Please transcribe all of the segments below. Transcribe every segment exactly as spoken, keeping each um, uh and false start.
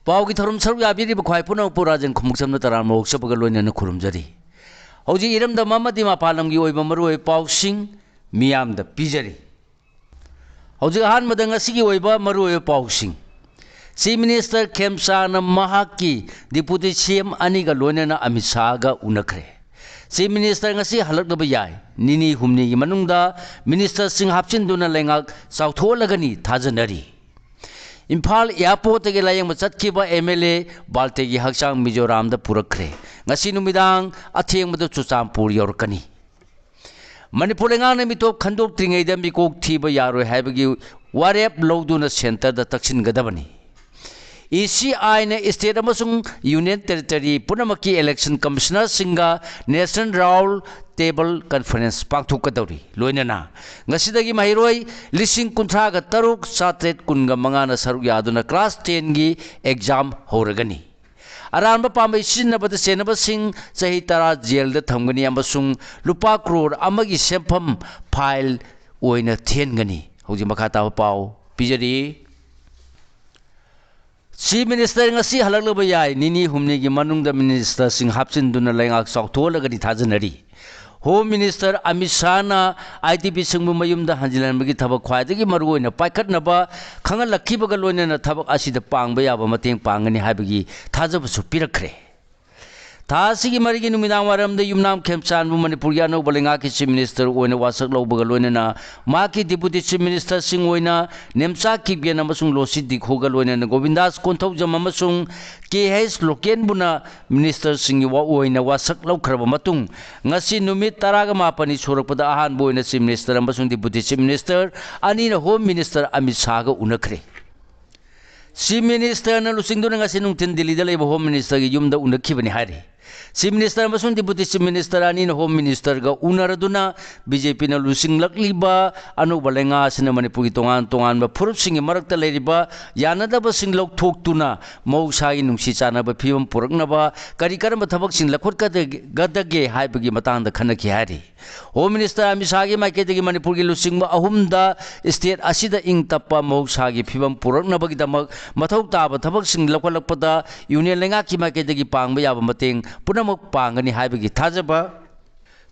ꯄꯥꯎꯒꯤ ꯊꯧꯔꯝ ꯁꯔꯨꯛ ꯌꯥꯕꯤꯔꯤꯕ ꯈ꯭ꯋꯥꯏ ꯄꯨꯝꯅꯃꯛꯄꯨ ꯔꯥꯖꯦꯟ ꯈꯣꯡꯎꯞꯁꯝꯅ ꯇꯔꯥꯝꯅ ꯑꯣꯛꯆꯕꯒ ꯂꯣꯏꯅꯅ ꯈꯨꯔꯨꯝꯖꯔꯤ꯫ ꯍꯧꯖꯤꯛ ꯏꯔꯝꯗꯝ ꯑꯃꯗꯤ ꯃꯄꯥꯟ ꯂꯝꯒꯤ ꯑꯣꯏꯕ ꯃꯔꯨꯑꯣꯏꯕ ꯄꯥꯎꯁꯤꯡ ꯃꯤꯌꯥꯝꯗ ꯄꯤꯖꯔꯤ꯫ ꯍꯧꯖꯤꯛ ꯑꯍꯥꯟꯕꯗ ꯉꯁꯤꯒꯤ ꯑꯣꯏꯕ ꯃꯔꯨꯑꯣꯏꯕ ꯄꯥꯎꯁꯤꯡ꯫ ꯆꯤꯐ ꯃꯤꯅꯤꯁꯇꯔ ꯈꯦꯝꯆꯥꯟꯅ ꯃꯍꯥꯛꯀꯤ ꯗꯤꯄꯨꯇꯤ ꯁꯤ ꯑꯦꯝ ꯑꯅꯤꯒ ꯂꯣꯏꯅꯅ ꯑꯃꯤꯠ ꯁꯥꯍꯒ ꯎꯅꯈ꯭ꯔꯦ꯫ ꯆꯤꯐ ꯃꯤꯅꯤꯁꯇꯔ ꯉꯁꯤ ꯍꯜꯂꯛꯂꯕ ꯌꯥꯏ꯫ ꯅꯤꯅꯤ ꯍꯨꯝꯅꯤꯒꯤ ꯃꯅꯨꯡꯗ ꯃꯤꯅꯤꯁꯇꯔꯁꯤꯡ ꯍꯥꯞꯆꯤꯟꯗꯨꯅ ꯂꯩꯉꯥꯛ ꯆꯥꯎꯊꯣꯛꯍꯜꯂꯒꯅꯤ ꯊꯥꯖꯅꯔꯤ꯫ ꯏꯝꯐꯥꯜ ꯑꯦꯌꯥꯔꯄꯣꯔꯠꯇꯒꯤ ꯂꯥꯌꯦꯡꯕ ꯆꯠꯈꯤꯕ ꯑꯦꯝ ꯑꯦꯜ ꯑꯦ ꯕꯥꯜꯇꯦꯒꯤ ꯍꯛꯆꯥꯡ ꯃꯤꯖꯣꯔꯥꯝꯗ ꯄꯨꯔꯛꯈ꯭ꯔꯦ꯫ ꯉꯁꯤ ꯅꯨꯃꯤꯗꯥꯡ ꯑꯊꯦꯡꯕꯗ ꯆꯨꯔꯆꯥꯟꯄꯨꯔ ꯌꯧꯔꯛꯀꯅꯤ꯫ ꯃꯅꯤꯄꯨꯔ ꯂꯩꯉꯥꯛꯅ ꯃꯤꯇꯣꯞ ꯈꯟꯗꯣꯛꯇ꯭ꯔꯤꯉꯩꯗ ꯃꯤꯀꯣꯛ ꯊꯤꯕ ꯌꯥꯔꯣꯏ ꯍꯥꯏꯕꯒꯤ ꯋꯥꯔꯦꯞ ꯂꯧꯗꯨꯅ ꯁꯦꯟꯇꯔꯗ ꯇꯛꯁꯤꯟꯒꯗꯕꯅꯤ꯫ ꯏ ꯁꯤ ꯑꯥꯏꯅ ꯏꯁꯇꯦꯠ ꯑꯃꯁꯨꯡ ꯌꯨꯅꯤꯌꯟ ꯇꯦꯔꯤꯇꯣꯔꯤ ꯄꯨꯝꯅꯃꯛꯀꯤ ꯏꯂꯦꯛꯁꯟ ꯀꯃꯤꯁꯅꯔꯁꯤꯡꯒ ꯅꯦꯁꯅꯦꯜ ꯔꯥꯎꯟ ꯇꯦꯕꯜ ꯀꯟꯐꯔꯦꯟꯁ ꯄꯥꯡꯊꯣꯛꯀꯗꯧꯔꯤ꯫ ꯂꯣꯏꯅꯅ ꯉꯁꯤꯗꯒꯤ ꯃꯍꯩꯔꯣꯏ ꯂꯤꯁꯤꯡ ꯀꯨꯟꯊ꯭ꯔꯥꯒ ꯇꯔꯨꯛ ꯆꯥꯇ꯭ꯔꯦꯠ ꯀꯨꯟꯒ ꯃꯉꯥꯅ ꯁꯔꯨꯛ ꯌꯥꯗꯨꯅ ꯀ꯭ꯂꯥꯁ ꯇꯦꯟꯒꯤ ꯑꯦꯛꯖꯥꯝ ꯍꯧꯔꯒꯅꯤ꯫ ꯑꯔꯥꯟꯕ ꯄꯥꯝꯕꯩ ꯁꯤꯖꯤꯟꯅꯕꯗ ꯆꯦꯟꯅꯕꯁꯤꯡ ꯆꯍꯤ ꯇꯔꯥ ꯖꯦꯜꯗ ꯊꯝꯒꯅꯤ ꯑꯃꯁꯨꯡ ꯂꯨꯄꯥ ꯀ꯭ꯔꯣꯔ ꯑꯃꯒꯤ ꯁꯦꯟꯐꯝ ꯐꯥꯏꯜ ꯑꯣꯏꯅ ꯊꯤꯍꯟꯒꯅꯤ꯫ ꯍꯧꯖꯤꯛ ꯃꯈꯥ ꯇꯥꯕ ꯄꯥꯎ ꯄꯤꯖꯔꯤ꯫ ꯆꯤꯐ ꯃꯤꯅꯤꯁꯇꯔ ꯉꯁꯤ ꯍꯜꯂꯛꯂꯕ ꯌꯥꯏ꯫ ꯅꯤꯅꯤ ꯍꯨꯝꯅꯤꯒꯤ ꯃꯅꯨꯡꯗ ꯃꯤꯅꯤꯁꯇꯔꯁꯤꯡ ꯍꯥꯞꯆꯤꯟꯗꯨꯅ ꯂꯩꯉꯥꯛ ꯆꯥꯎꯊꯣꯛꯍꯜꯂꯒꯅꯤ ꯊꯥꯖꯅꯔꯤ꯫ ꯍꯣꯝ ꯃꯤꯅꯤꯁꯇꯔ ꯑꯃꯤꯠ ꯁꯥꯍꯅ ꯑꯥꯏ ꯗꯤ ꯄꯤꯁꯤꯡꯕꯨ ꯃꯌꯨꯝꯗ ꯍꯟꯖꯤꯜꯍꯟꯕꯒꯤ ꯊꯕꯛ ꯈ꯭ꯋꯥꯏꯗꯒꯤ ꯃꯔꯨꯑꯣꯏꯅ ꯄꯥꯏꯈꯠꯅꯕ ꯈꯪꯍꯜꯂꯛꯈꯤꯕꯒ ꯂꯣꯏꯅꯅ ꯊꯕꯛ ꯑꯁꯤꯗ ꯄꯥꯡꯕ ꯌꯥꯕ ꯃꯇꯦꯡ ꯄꯥꯡꯒꯅꯤ ꯍꯥꯏꯕꯒꯤ ꯊꯥꯖꯕꯁꯨ ꯄꯤꯔꯛꯈ꯭ꯔꯦ꯫ ꯊꯥ ꯑꯁꯤꯒꯤ ꯃꯔꯤꯒꯤ ꯅꯨꯃꯤꯗꯥꯡ ꯋꯥꯏꯔꯝꯗ ꯌꯨꯝꯅꯥꯝ ꯈꯦꯝꯆꯥꯟꯕꯨ ꯃꯅꯤꯄꯨꯔꯒꯤ ꯑꯅꯧꯕ ꯂꯩꯉꯥꯛꯀꯤ ꯆꯤꯐ ꯃꯤꯅꯤꯁꯇꯔ ꯑꯣꯏꯅ ꯋꯥꯁꯛ ꯂꯧꯕꯒ ꯂꯣꯏꯅꯅ ꯃꯍꯥꯛꯀꯤ ꯗꯤꯄꯨꯇꯤ ꯆꯤꯐ ꯃꯤꯅꯤꯁꯇꯔꯁꯤꯡ ꯑꯣꯏꯅ ꯅꯦꯝꯆꯥ ꯀꯤꯞꯒꯦꯟ ꯑꯃꯁꯨꯡ ꯂꯣꯁꯤ ꯗꯤꯈꯣꯒ ꯂꯣꯏꯅꯅ ꯒꯣꯕꯤꯟꯗꯥꯁ ꯀꯣꯟꯊꯧꯖꯝ ꯑꯃꯁꯨꯡ ꯀꯦ ꯍꯩꯆ ꯂꯣꯀꯦꯟꯕꯨꯅ ꯃꯤꯅꯤꯁꯇꯔꯁꯤꯡꯒꯤ ꯋꯥ-, ꯑꯣꯏꯅ ꯋꯥꯁꯛ ꯂꯧꯈ꯭ꯔꯕ ꯃꯇꯨꯡ, ꯉꯁꯤ ꯅꯨꯃꯤꯠ ꯇꯔꯥꯒ ꯃꯥꯄꯟꯅꯤ ꯁꯨꯔꯛꯄꯗ ꯑꯍꯥꯟꯕ ꯑꯣꯏꯅ ꯆꯤꯐ ꯃꯤꯅꯤꯁꯇꯔ ꯑꯃꯁꯨꯡ ꯗꯤꯄꯨꯇꯤ ꯆꯤꯐ ꯃꯤꯅꯤꯁꯇꯔ ꯑꯅꯤꯅ ꯍꯣꯝ ꯃꯤꯅꯤꯁꯇꯔ ꯑꯃꯤꯠ ꯁꯥꯍꯒ ꯎꯅꯈ꯭ꯔꯦ꯫ ꯆꯤꯐ ꯃꯤꯅꯤꯁꯇꯔꯅ ꯂꯨꯆꯤꯡꯗꯨꯅ ꯉꯁꯤ ꯅꯨꯡꯊꯤꯜ ꯗꯤꯜꯂꯤꯗ ꯂꯩꯕ ꯍꯣꯝ ꯃꯤꯅꯤꯁꯇꯔꯒꯤ ꯌꯨꯝꯗ ꯎꯅꯈꯤꯕꯅꯤ ꯍꯥꯏꯔꯤ꯫ Chief Minister ꯑꯃꯁꯨꯡ Deputy Chief Minister ꯑꯅꯤꯅ Home Ministerꯒ ꯎꯅꯔꯗꯨꯅ ꯕꯤ ꯖꯦ ꯄꯤꯅ ꯂꯨꯆꯤꯡꯂꯛꯂꯤꯕ ꯑꯅꯧꯕ ꯂꯩꯉꯥꯛ ꯑꯁꯤꯅ ꯃꯅꯤꯄꯨꯔꯒꯤ ꯇꯣꯉꯥꯟ ꯇꯣꯉꯥꯟꯕ ꯐꯨꯔꯨꯞꯁꯤꯡꯒꯤ ꯃꯔꯛꯇ ꯂꯩꯔꯤꯕ ꯌꯥꯅꯗꯕꯁꯤꯡ ꯂꯧꯊꯣꯛꯇꯨꯅ ꯃꯍꯧꯁꯥꯒꯤ ꯅꯨꯡꯁꯤ ꯆꯥꯟꯅꯕ ꯐꯤꯕꯝ ꯄꯨꯔꯛꯅꯕ ꯀꯔꯤ ꯀꯔꯝꯕ ꯊꯕꯛꯁꯤꯡ ꯂꯧꯈꯠꯀꯗꯒꯦ ꯍꯥꯏꯕꯒꯤ ꯃꯇꯥꯡꯗ ꯈꯟꯅꯈꯤ ꯍꯥꯏꯔꯤ꯫ Home Minister ꯑꯃꯤꯠ ꯁꯥꯍꯒꯤ ꯃꯥꯏꯀꯩꯗꯒꯤ ꯃꯅꯤꯄꯨꯔꯒꯤ ꯂꯨꯆꯤꯡꯕ ꯑꯍꯨꯝꯗ state ꯑꯁꯤꯗ ꯏꯪ ꯇꯞꯄ ꯃꯍꯧꯁꯥꯒꯤ ꯐꯤꯕꯝ ꯄꯨꯔꯛꯅꯕꯒꯤꯗꯃꯛ ꯃꯊꯧ ꯇꯥꯕ ꯊꯕꯛꯁꯤꯡ ꯂꯧꯈꯠꯂꯛꯄꯗ Union ꯂꯩꯉꯥꯛꯀꯤ ꯃꯥꯏꯀꯩꯗꯒꯤ ꯄꯥꯡꯕ ꯌꯥꯕ ꯃꯇꯦꯡ ꯄꯨꯝꯅꯃꯛ ꯄꯥꯡꯒꯅꯤ ꯍꯥꯏꯕꯒꯤ ꯊꯥꯖꯕ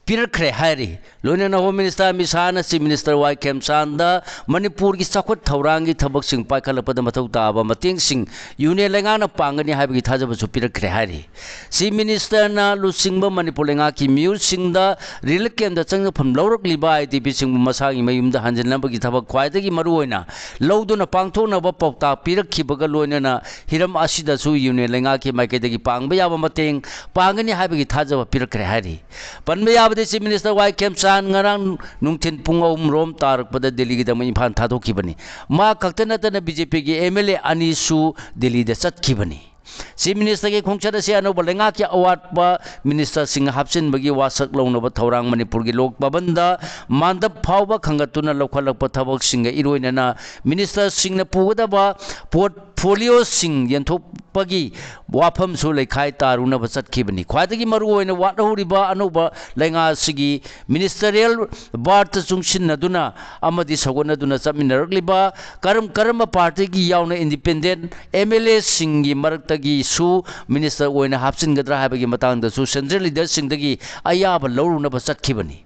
ꯄꯤꯔꯛꯈ꯭ꯔꯦ ꯍꯥꯏꯔꯤ꯫ ꯂꯣꯏꯅꯅ Home Minister Amit ꯁꯥꯍꯅ Chief Minister ꯋꯥꯏ ꯈꯦꯝꯆꯥꯟꯗ ꯃꯅꯤꯄꯨꯔꯒꯤ ꯆꯥꯎꯈꯠ ꯊꯧꯔꯥꯡꯒꯤ ꯊꯕꯛꯁꯤꯡ ꯄꯥꯏꯈꯠꯂꯛꯄꯗ ꯃꯊꯧ ꯇꯥꯕ ꯃꯇꯦꯡꯁꯤꯡ Union ꯂꯩꯉꯥꯛꯅ ꯄꯥꯡꯒꯅꯤ ꯍꯥꯏꯕꯒꯤ ꯊꯥꯖꯕꯁꯨ ꯄꯤꯔꯛꯈ꯭ꯔꯦ ꯍꯥꯏꯔꯤ꯫ Chief Ministerꯅ ꯂꯨꯆꯤꯡꯕ ꯃꯅꯤꯄꯨꯔ ꯂꯩꯉꯥꯛꯀꯤ ꯃꯤꯑꯣꯏꯁꯤꯡꯗ relief campꯇ ꯆꯪꯖꯐꯝ ꯂꯧꯔꯛꯂꯤꯕ I D Pꯁꯤꯡꯕꯨ ꯃꯁꯥꯒꯤ ꯃꯌꯨꯝꯗ ꯍꯟꯖꯤꯟꯅꯕꯒꯤ ꯊꯕꯛ ꯈ꯭ꯋꯥꯏꯗꯒꯤ ꯃꯔꯨꯑꯣꯏꯅ ꯂꯧꯗꯨꯅ ꯄꯥꯡꯊꯣꯛꯅꯕ ꯄꯥꯎꯇꯥꯛ ꯄꯤꯔꯛꯈꯤꯕꯒ ꯂꯣꯏꯅꯅ ꯍꯤꯔꯝ ꯑꯁꯤꯗꯁꯨ Union ꯂꯩꯉꯥꯛꯀꯤ ꯃꯥꯏꯀꯩꯗꯒꯤ ꯄꯥꯡꯕ ꯌꯥꯕ ꯃꯇꯦꯡ ꯄꯥꯡꯒꯅꯤ ꯍꯥꯏꯕꯒꯤ ꯊꯥꯖꯕ ꯄꯤꯔꯛꯈ꯭ꯔꯦ ꯍꯥꯏꯔꯤ꯫ ꯄꯟꯕ ꯌꯥꯕꯗꯤ Chief Minister ꯋꯥꯏ ꯈꯦꯝꯆꯥꯟ ꯉꯔꯥꯡ ꯅꯨꯡꯊꯤꯜ ꯄꯨꯡ ꯑꯍꯨꯝ ꯔꯣꯝ ꯇꯥꯔꯛꯄꯗ ꯗꯦꯜꯂꯤꯒꯤꯗꯃꯛ ꯏꯝꯐꯥꯜ ꯊꯥꯗꯣꯛꯈꯤꯕꯅꯤ꯫ ꯃꯍꯥꯛ ꯈꯛꯇ ꯅꯠꯇꯅ B J Pꯒꯤ M L A ꯑꯅꯤꯁꯨ ꯗꯦꯜꯂꯤꯗ ꯆꯠꯈꯤꯕꯅꯤ꯫ Chief Ministerꯒꯤ ꯈꯣꯡꯆꯠ ꯑꯁꯤ ꯑꯅꯧꯕ ꯂꯩꯉꯥꯛꯀꯤ ꯑꯋꯥꯠꯄ ministerꯁꯤꯡ ꯍꯥꯞꯆꯤꯟꯕꯒꯤ ꯋꯥꯁꯛ ꯂꯧꯅꯕ ꯊꯧꯔꯥꯡ ꯃꯅꯤꯄꯨꯔꯒꯤ ꯂꯣꯛ ꯚꯕꯟꯗ ꯃꯥꯟꯗꯞ ꯐꯥꯎꯕ ꯈꯟꯒꯠꯇꯨꯅ ꯂꯧꯈꯠꯂꯛꯄ ꯊꯕꯛꯁꯤꯡꯒ ꯏꯔꯣꯏꯅꯅ ministerꯁꯤꯡꯅ ꯄꯨꯒꯗꯕ portfolioꯁꯤꯡ ꯌꯦꯟꯊꯣꯛꯄꯒꯤ ꯋꯥꯐꯝꯁꯨ ꯂꯩꯈꯥꯏ ꯇꯥꯔꯨꯅꯕ ꯆꯠꯈꯤꯕꯅꯤ꯫ ꯈ꯭ꯋꯥꯏꯗꯒꯤ ꯃꯔꯨꯑꯣꯏꯅ ꯋꯥꯠꯍꯧꯔꯤꯕ ꯑꯅꯧꯕ ꯂꯩꯉꯥꯛ ꯑꯁꯤꯒꯤ ministerial boardꯇ ꯆꯨꯡꯁꯤꯟꯅꯗꯨꯅ ꯑꯃꯗꯤ ꯁꯧꯒꯠꯅꯗꯨꯅ ꯆꯠꯃꯤꯟꯅꯔꯛꯂꯤꯕ ꯀꯔꯝ ꯀꯔꯝꯕ partyꯒꯤ ꯌꯥꯎꯅ independent M L Aꯁꯤꯡꯒꯤ ꯃꯔꯛꯇꯒꯤꯁꯨ minister ꯑꯣꯏꯅ ꯍꯥꯞꯆꯤꯟꯒꯗ꯭ꯔꯥ ꯍꯥꯏꯕꯒꯤ ꯃꯇꯥꯡꯗꯁꯨ central leaderꯁꯤꯡꯗꯒꯤ ꯑꯌꯥꯕ ꯂꯧꯔꯨꯅꯕ ꯆꯠꯈꯤꯕꯅꯤ꯫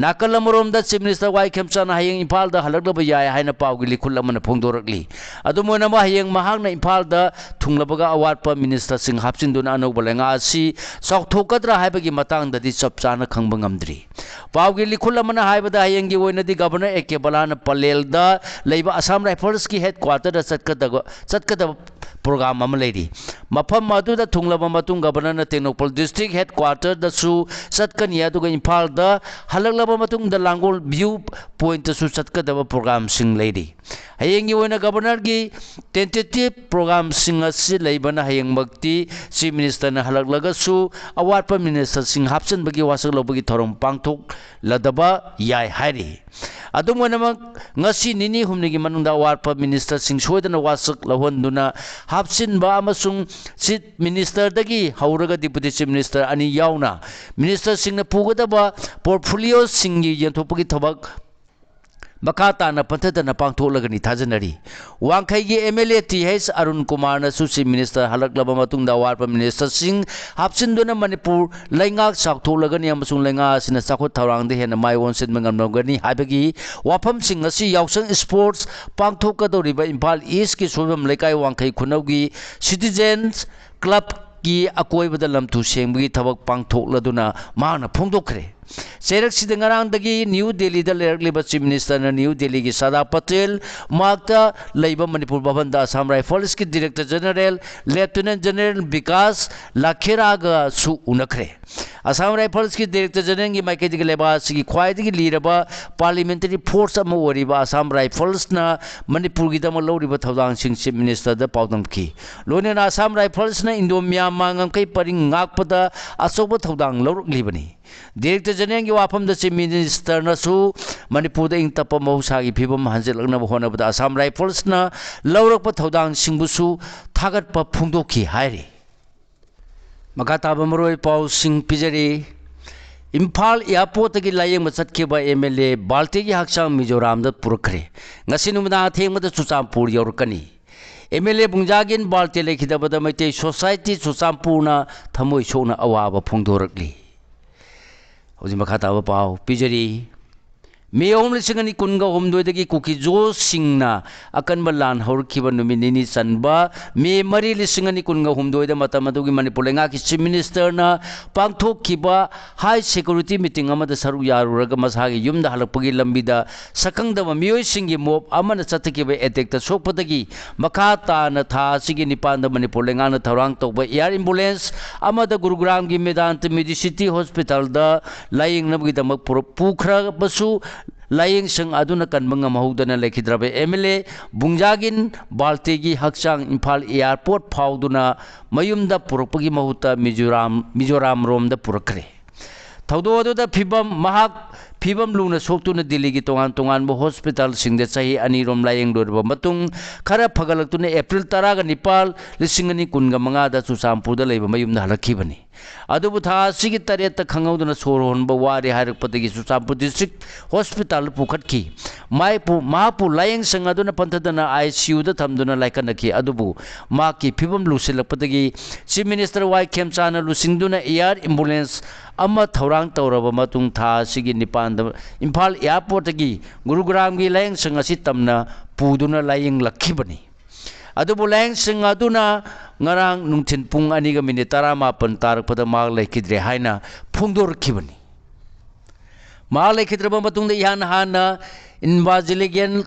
ꯅꯥꯀꯜ ꯑꯃꯔꯣꯝꯗ Chief Minister ꯋꯥꯏ ꯈꯦꯝꯆꯥꯟ ꯍꯌꯦꯡ ꯏꯝꯐꯥꯜꯗ ꯍꯜꯂꯛꯅꯕ ꯌꯥꯏ ꯍꯥꯏꯅ ꯄꯥꯎꯒꯤ ꯂꯤꯈꯨꯜ ꯑꯃꯅ ꯐꯣꯡꯗꯣꯔꯛꯂꯤ꯫ ꯑꯗꯨꯝ ꯑꯣꯏꯅꯃꯛ, ꯍꯌꯦꯡ ꯃꯍꯥꯛꯅ ꯏꯝꯐꯥꯜꯗ ꯊꯨꯡꯂꯕꯒ ꯑꯋꯥꯠꯄ ministerꯁꯤꯡ ꯍꯥꯞꯆꯤꯟꯗꯨꯅ ꯑꯅꯧꯕ ꯂꯩꯉꯥꯛ ꯑꯁꯤ ꯆꯥꯎꯊꯣꯛꯀꯗ꯭ꯔꯥ ꯍꯥꯏꯕꯒꯤ ꯃꯇꯥꯡꯗꯗꯤ ꯆꯞ ꯆꯥꯅ ꯈꯪꯕ ꯉꯝꯗ꯭ꯔꯤ꯫ ꯄꯥꯎꯒꯤ ꯂꯤꯈꯨꯜ ꯑꯃꯅ ꯍꯥꯏꯕꯗ, ꯍꯌꯦꯡꯒꯤ ꯑꯣꯏꯅꯗꯤ Governor A K ꯕꯂꯥꯅ ꯄꯂꯦꯜꯗ ꯂꯩꯕ Assam Riflesꯀꯤ headquarterꯗ ꯆꯠꯀꯗꯕ, ꯆꯠꯀꯗꯕ ꯄ꯭ꯔꯣꯒ꯭ꯔꯥꯝ ꯑꯃ ꯂꯩꯔꯤ꯫ ꯃꯐꯝ ꯑꯗꯨꯗ ꯊꯨꯡꯂꯕ ꯃꯇꯨꯡ ꯒꯕꯔꯅꯔꯅ ꯇꯦꯡꯅꯧꯄꯜ ꯗꯤꯁꯇ꯭ꯔꯤꯛ ꯍꯦꯗ ꯀ꯭ꯋꯥꯔꯇꯔꯗꯁꯨ ꯆꯠꯀꯅꯤ, ꯑꯗꯨꯒ ꯏꯝꯐꯥꯜꯗ ꯍꯜꯂꯛꯂꯕ ꯃꯇꯨꯡꯗ ꯂꯥꯡꯒꯣꯜ ꯚ꯭ꯌꯨ ꯄꯣꯏꯟꯇꯁꯨ ꯆꯠꯀꯗꯕ ꯄ꯭ꯔꯣꯒ꯭ꯔꯥꯝꯁꯤꯡ ꯂꯩꯔꯤ꯫ ꯍꯌꯦꯡꯒꯤ ꯑꯣꯏꯅ ꯒꯕꯔꯅꯔꯒꯤ ꯇꯦꯟꯇꯦꯇꯤꯚ ꯄ꯭ꯔꯣꯒ꯭ꯔꯥꯝꯁꯤꯡ ꯑꯁꯤ ꯂꯩꯕꯅ ꯍꯌꯦꯡꯃꯛꯇꯤ ꯆꯤꯐ ꯃꯤꯅꯤꯁꯇꯔꯅ ꯍꯜꯂꯛꯂꯒꯁꯨ ꯑꯋꯥꯠꯄ ꯃꯤꯅꯤꯁꯇꯔꯁꯤꯡ ꯍꯥꯞꯆꯤꯟꯕꯒꯤ ꯋꯥꯁꯛ ꯂꯧꯕꯒꯤ ꯊꯧꯔꯝ ꯄꯥꯡꯊꯣꯛꯂꯗꯕ ꯌꯥꯏ ꯍꯥꯏꯔꯤ꯫ ꯑꯗꯨꯝ ꯑꯣꯏꯅꯃꯛ, ꯉꯁꯤ ꯅꯤꯅꯤ ꯍꯨꯝꯅꯤꯒꯤ ꯃꯅꯨꯡꯗ ꯑꯋꯥꯠꯄ ꯃꯤꯅꯤꯁꯇꯔꯁꯤꯡ ꯁꯣꯏꯗꯅ ꯋꯥꯁꯛ ꯂꯧꯍꯟꯗꯨꯅ ꯍꯥꯞꯆꯤꯟꯕ ꯑꯃꯁꯨꯡ ꯆꯤꯐ ꯃꯤꯅꯤꯁꯇꯔꯗꯒꯤ ꯍꯧꯔꯒ ꯗꯤꯄꯨꯇꯤ ꯆꯤꯐ ꯃꯤꯅꯤꯁꯇꯔ ꯑꯅꯤ ꯌꯥꯎꯅ ꯃꯤꯅꯤꯁꯇꯔꯁꯤꯡꯅ ꯄꯨꯒꯗꯕ ꯄꯣꯔꯠꯐꯣꯂꯤꯑꯣꯁꯤꯡꯒꯤ ꯌꯦꯟꯊꯣꯛꯄꯒꯤ ꯊꯕꯛ ꯃꯈꯥ ꯇꯥꯅ ꯄꯟꯊꯗꯅ ꯄꯥꯡꯊꯣꯛꯂꯒꯅꯤ ꯊꯥꯖꯅꯔꯤ꯫ ꯋꯥꯡꯈꯩꯒꯤ M L A T H Arun ꯀꯨꯃꯥꯔꯅꯁꯨ ꯆꯤꯐ ꯃꯤꯅꯤꯁꯇꯔ ꯍꯜꯂꯛꯂꯕ ꯃꯇꯨꯡꯗ ꯑꯋꯥꯠꯄ ꯃꯤꯅꯤꯁꯇꯔꯁꯤꯡ ꯍꯥꯞꯆꯤꯟꯗꯨꯅ ꯃꯅꯤꯄꯨꯔ ꯂꯩꯉꯥꯛ ꯆꯥꯎꯊꯣꯛꯂꯒꯅꯤ ꯑꯃꯁꯨꯡ ꯂꯩꯉꯥꯛ ꯑꯁꯤꯅ ꯆꯥꯎꯈꯠ ꯊꯧꯔꯥꯡꯗ ꯍꯦꯟꯅ ꯃꯥꯏ ꯑꯣꯟꯁꯤꯟꯕ ꯉꯝꯂꯝꯒꯅꯤ ꯍꯥꯏꯕꯒꯤ ꯋꯥꯐꯝꯁꯤꯡ ꯑꯁꯤ ꯌꯥꯎꯁꯪ ꯁ꯭ꯄꯣꯔꯠꯁ ꯄꯥꯡꯊꯣꯛꯀꯗꯧꯔꯤꯕ ꯏꯝꯐꯥꯜ ꯏꯁꯀꯤ ꯁꯣꯏꯕꯝ ꯂꯩꯀꯥꯏ ꯋꯥꯡꯈꯩ ꯈꯨꯅꯧꯒꯤ ꯁꯤꯇꯤꯖꯦꯟꯁ ꯀ꯭ꯂꯕꯀꯤ ꯑꯀꯣꯏꯕꯗ ꯂꯝꯇꯨ ꯁꯦꯡꯕꯒꯤ ꯊꯕꯛ ꯄꯥꯡꯊꯣꯛꯂꯗꯨꯅ ꯃꯍꯥꯛꯅ ꯐꯣꯡꯗꯣꯛꯈ꯭ꯔꯦ꯫ ꯆꯩꯔꯛꯁꯤꯗ ꯉꯔꯥꯡꯗꯒꯤ ꯅ꯭ꯌꯨ ꯗꯦꯜꯂꯤꯗ ꯂꯩꯔꯛꯂꯤꯕ ꯆꯤꯐ ꯃꯤꯅꯤꯁꯇꯔꯅ ꯅ꯭ꯌꯨ ꯗꯦꯜꯂꯤꯒꯤ ꯁꯔꯗꯥꯔ ꯄꯇꯦꯜ ꯃꯥꯔꯛꯇ ꯂꯩꯕ ꯃꯅꯤꯄꯨꯔ ꯚꯕꯟꯗ ꯑꯁꯥꯝ ꯔꯥꯏꯐꯜꯁꯀꯤ director general lieutenant general Vikas ꯂꯥꯈꯦꯔꯥꯒꯁꯨ ꯎꯅꯈ꯭ꯔꯦ꯫ ꯑꯁꯥꯝ ꯔꯥꯏꯐꯜꯁꯀꯤ ꯗꯤꯔꯦꯛꯇꯔ ꯖꯦꯅꯔꯦꯜꯒꯤ ꯃꯥꯏꯀꯩꯗꯒꯤ ꯂꯩꯕꯥꯛ ꯑꯁꯤꯒꯤ ꯈ꯭ꯋꯥꯏꯗꯒꯤ ꯂꯤꯔꯕ ꯄꯥꯔꯂꯤꯌꯥꯃꯦꯟꯇꯔꯤ ꯐꯣꯔꯁ ꯑꯃ ꯑꯣꯏꯔꯤꯕ ꯑꯁꯥꯝ ꯔꯥꯏꯐꯜꯁꯅ ꯃꯅꯤꯄꯨꯔꯒꯤꯗꯃꯛ ꯂꯧꯔꯤꯕ ꯊꯧꯗꯥꯡꯁꯤꯡ ꯆꯤꯐ ꯃꯤꯅꯤꯁꯇꯔꯗ ꯄꯥꯎꯗꯝꯈꯤ꯫ ꯂꯣꯏꯅꯅ ꯑꯁꯥꯝ ꯔꯥꯏꯐꯜꯁꯅ ꯏꯟꯗꯣ ꯃ꯭ꯌꯥꯟꯃꯥꯔ ꯉꯝꯈꯩ ꯄꯔꯤꯡ ꯉꯥꯛꯄꯗ ꯑꯆꯧꯕ ꯊꯧꯗꯥꯡ ꯂꯧꯔꯛꯂꯤꯕꯅꯤ꯫ ꯗꯤꯔꯦꯛꯇꯔ ꯖꯦꯅꯔꯦꯜꯒꯤ ꯋꯥꯐꯝꯗ ꯆꯤꯐ ꯃꯤꯅꯤꯁꯇꯔꯅꯁꯨ ꯃꯅꯤꯄꯨꯔꯗ ꯏꯪ ꯇꯞꯄ ꯃꯍꯧꯁꯥꯒꯤ ꯐꯤꯕꯝ ꯍꯟꯖꯤꯜꯂꯛꯅꯕ ꯍꯣꯠꯅꯕꯗ ꯑꯁꯥꯝ ꯔꯥꯏꯐꯜꯁꯅ ꯂꯧꯔꯛꯄ ꯊꯧꯗꯥꯡꯁꯤꯡꯕꯨꯁꯨ ꯊꯥꯒꯠꯄ ꯐꯣꯡꯗꯣꯛꯈꯤ ꯍꯥꯏꯔꯤ꯫ ꯃꯈꯥ ꯇꯥꯕ ꯃꯔꯨꯑꯣꯏꯕ ꯄꯥꯎꯁꯤꯡ ꯄꯤꯖꯔꯤ꯫ ꯏꯝꯐꯥꯜ ꯑꯦꯌꯥꯔꯄꯣꯔꯠꯇꯒꯤ ꯂꯥꯌꯦꯡꯕ ꯆꯠꯈꯤꯕ ꯑꯦꯝ ꯑꯦꯜ ꯑꯦ ꯕꯥꯜꯇꯦꯒꯤ ꯍꯛꯆꯥꯡ ꯃꯤꯖꯣꯔꯥꯝꯗ ꯄꯨꯔꯛꯈ꯭ꯔꯦ꯫ ꯉꯁꯤ ꯅꯨꯃꯤꯗꯥꯡ ꯑꯊꯦꯡꯕꯗ ꯆꯨꯔꯆꯥꯟꯄꯨꯔ ꯌꯧꯔꯛꯀꯅꯤ꯫ ꯑꯦꯝ ꯑꯦꯜ ꯑꯦ ꯕꯨꯡꯖꯥꯒꯤꯟ ꯕꯥꯜꯇꯦ ꯂꯩꯈꯤꯗꯕꯗ ꯃꯩꯇꯩ ꯁꯣꯁꯥꯏꯇꯤ ꯆꯨꯔꯆꯥꯟꯄꯨꯔꯅ ꯊꯃꯣꯏ ꯁꯣꯛꯅ ꯑꯋꯥꯕ ꯐꯣꯡꯗꯣꯔꯛꯂꯤ꯫ ꯍꯧꯖꯤꯛ ꯃꯈꯥ ꯇꯥꯕ ꯄꯥꯎ ꯄꯤꯖꯔꯤ꯫ ꯃꯦ ꯑꯍꯨꯝ ꯂꯤꯁꯤꯡ ꯑꯅꯤ ꯀꯨꯟꯒ ꯍꯨꯝꯗꯣꯏꯗꯒꯤ ꯀꯨꯀꯤꯖꯣꯁꯤꯡꯅ ꯑꯀꯟꯕ ꯂꯥꯟ ꯍꯧꯔꯛꯈꯤꯕ ꯅꯨꯃꯤꯠ ꯅꯤꯅꯤ ꯆꯟꯕ ꯃꯦ ꯃꯔꯤ ꯂꯤꯁꯤꯡ ꯑꯅꯤ ꯀꯨꯟꯒ ꯍꯨꯝꯗꯣꯏꯗ ꯃꯇꯝ ꯑꯗꯨꯒꯤ ꯃꯅꯤꯄꯨꯔ ꯂꯩꯉꯥꯛꯀꯤ Chief Ministerꯅ ꯄꯥꯡꯊꯣꯛꯈꯤꯕ high security meeting ꯑꯃꯗ ꯁꯔꯨꯛ ꯌꯥꯔꯨꯔꯒ ꯃꯁꯥꯒꯤ ꯌꯨꯝꯗ ꯍꯜꯂꯛꯄꯒꯤ ꯂꯝꯕꯤꯗ ꯁꯛꯈꯪꯗꯕ ꯃꯤꯑꯣꯏꯁꯤꯡꯒꯤ mob ꯑꯃꯅ ꯆꯠꯊꯈꯤꯕ attackꯇ ꯁꯣꯛꯄꯗꯒꯤ ꯃꯈꯥ ꯇꯥꯅ ꯊꯥ ꯑꯁꯤꯒꯤ ꯅꯤꯄꯥꯟꯗ ꯃꯅꯤꯄꯨꯔ ꯂꯩꯉꯥꯛꯅ ꯊꯧꯔꯥꯡ ꯇꯧꯕ air ambulance ꯑꯃꯗ ꯒꯨꯔꯨꯒ꯭ꯔꯥꯝꯒꯤ ꯃꯦꯗꯥꯟꯇ Medicity Hospitalꯗ ꯂꯥꯌꯦꯡꯅꯕꯒꯤꯗꯃꯛ ꯄꯨꯔ-, ꯄꯨꯈ꯭ꯔꯕꯁꯨ ꯂꯥꯌꯦꯡꯁꯪ ꯑꯗꯨꯅ ꯀꯟꯕ ꯉꯝꯍꯧꯗꯅ ꯂꯩꯈꯤꯗ꯭ꯔꯕ MLA ꯕꯨꯡꯖꯥꯒꯤꯟ ꯕꯥꯜꯇꯦꯒꯤ ꯍꯛꯆꯥꯡ ꯏꯝꯐꯥꯜ airport ꯐꯥꯎꯗꯨꯅ ꯃꯌꯨꯝꯗ ꯄꯨꯔꯛꯄꯒꯤ ꯃꯍꯨꯠꯇ ꯃꯤꯖꯣꯔꯥꯝ, ꯃꯤꯖꯣꯔꯥꯝ ꯔꯣꯝꯗ ꯄꯨꯔꯛꯈ꯭ꯔꯦ꯫ ꯊꯧꯗꯣꯛ ꯑꯗꯨꯗ ꯐꯤꯕꯝ, ꯃꯍꯥꯛ ꯐꯤꯕꯝ ꯂꯨꯅ ꯁꯣꯛꯇꯨꯅ ꯗꯤꯜꯂꯤꯒꯤ ꯇꯣꯉꯥꯟ ꯇꯣꯉꯥꯟꯕ hospitalꯁꯤꯡꯗ ꯆꯍꯤ ꯑꯅꯤꯔꯣꯝ ꯂꯥꯌꯦꯡꯂꯨꯔꯕ ꯃꯇꯨꯡ ꯈꯔ ꯐꯒꯠꯂꯛꯇꯨꯅ ꯑꯦꯄ꯭ꯔꯤꯜ ꯇꯔꯥꯒ ꯅꯤꯄꯥꯜ, ꯂꯤꯁꯤꯡ ꯑꯅꯤ ꯀꯨꯟꯒ ꯃꯉꯥꯗ ꯆꯨꯔꯆꯥꯟꯄꯨꯔꯗ ꯂꯩꯕ ꯃꯌꯨꯝꯗ ꯍꯜꯂꯛꯈꯤꯕꯅꯤ꯫ ꯑꯗꯨꯕꯨ ꯊꯥ ꯑꯁꯤꯒꯤ ꯇꯔꯦꯠꯇ ꯈꯪꯍꯧꯗꯅ ꯁꯣꯔ ꯍꯣꯟꯕ ꯋꯥꯔꯦ ꯍꯥꯏꯔꯛꯄꯗꯒꯤ ꯆꯨꯔꯆꯥꯟꯄꯨꯔ District Hospitalꯗ ꯄꯨꯈꯠꯈꯤ꯫ ꯃꯥꯏꯄꯨ-, ꯃꯍꯥꯛꯄꯨ ꯂꯥꯌꯦꯡꯁꯪ ꯑꯗꯨꯅ ꯄꯟꯊꯗꯅ ICUꯗ ꯊꯝꯗꯨꯅ ꯂꯥꯏꯀꯠꯅꯈꯤ꯫ ꯑꯗꯨꯕꯨ ꯃꯍꯥꯛꯀꯤ ꯐꯤꯕꯝ ꯂꯨꯁꯤꯜꯂꯛꯄꯗꯒꯤ Chief Minister ꯋꯥꯏ ꯈꯦꯝꯆꯥꯅ ꯂꯨꯆꯤꯡꯗꯨꯅ air ambulance ꯑꯃ ꯊꯧꯔꯥꯡ ꯇꯧꯔꯕ ꯃꯇꯨꯡ ꯊꯥ ꯑꯁꯤꯒꯤ ꯅꯤꯄꯥꯟꯗ ꯏꯝꯐꯥꯜ airportꯇꯒꯤ ꯒꯨꯔꯨꯒ꯭ꯔꯥꯝꯒꯤ ꯂꯥꯌꯦꯡꯁꯪ ꯑꯁꯤ ꯇꯝꯅ ꯄꯨꯗꯨꯅ ꯂꯥꯌꯦꯡꯂꯛꯈꯤꯕꯅꯤ꯫ ꯑꯗꯨꯕꯨ ꯂꯥꯌꯦꯡꯁꯪ ꯑꯗꯨꯅ ꯉꯔꯥꯡ ꯅꯨꯡꯊꯤꯜ ꯄꯨꯡ ꯑꯅꯤꯒ ꯃꯤꯅꯤꯠ ꯇꯔꯥꯃꯥꯄꯟ ꯇꯥꯔꯛꯄꯗ ꯃꯍꯥꯛ ꯂꯩꯈꯤꯗ꯭ꯔꯦ ꯍꯥꯏꯅ ꯐꯣꯡꯗꯣꯔꯛꯈꯤꯕꯅꯤ꯫ ꯃꯍꯥꯛ ꯂꯩꯈꯤꯗ꯭ꯔꯕ ꯃꯇꯨꯡꯗ ꯏꯍꯥꯟ ꯍꯥꯟꯅ Evangelical,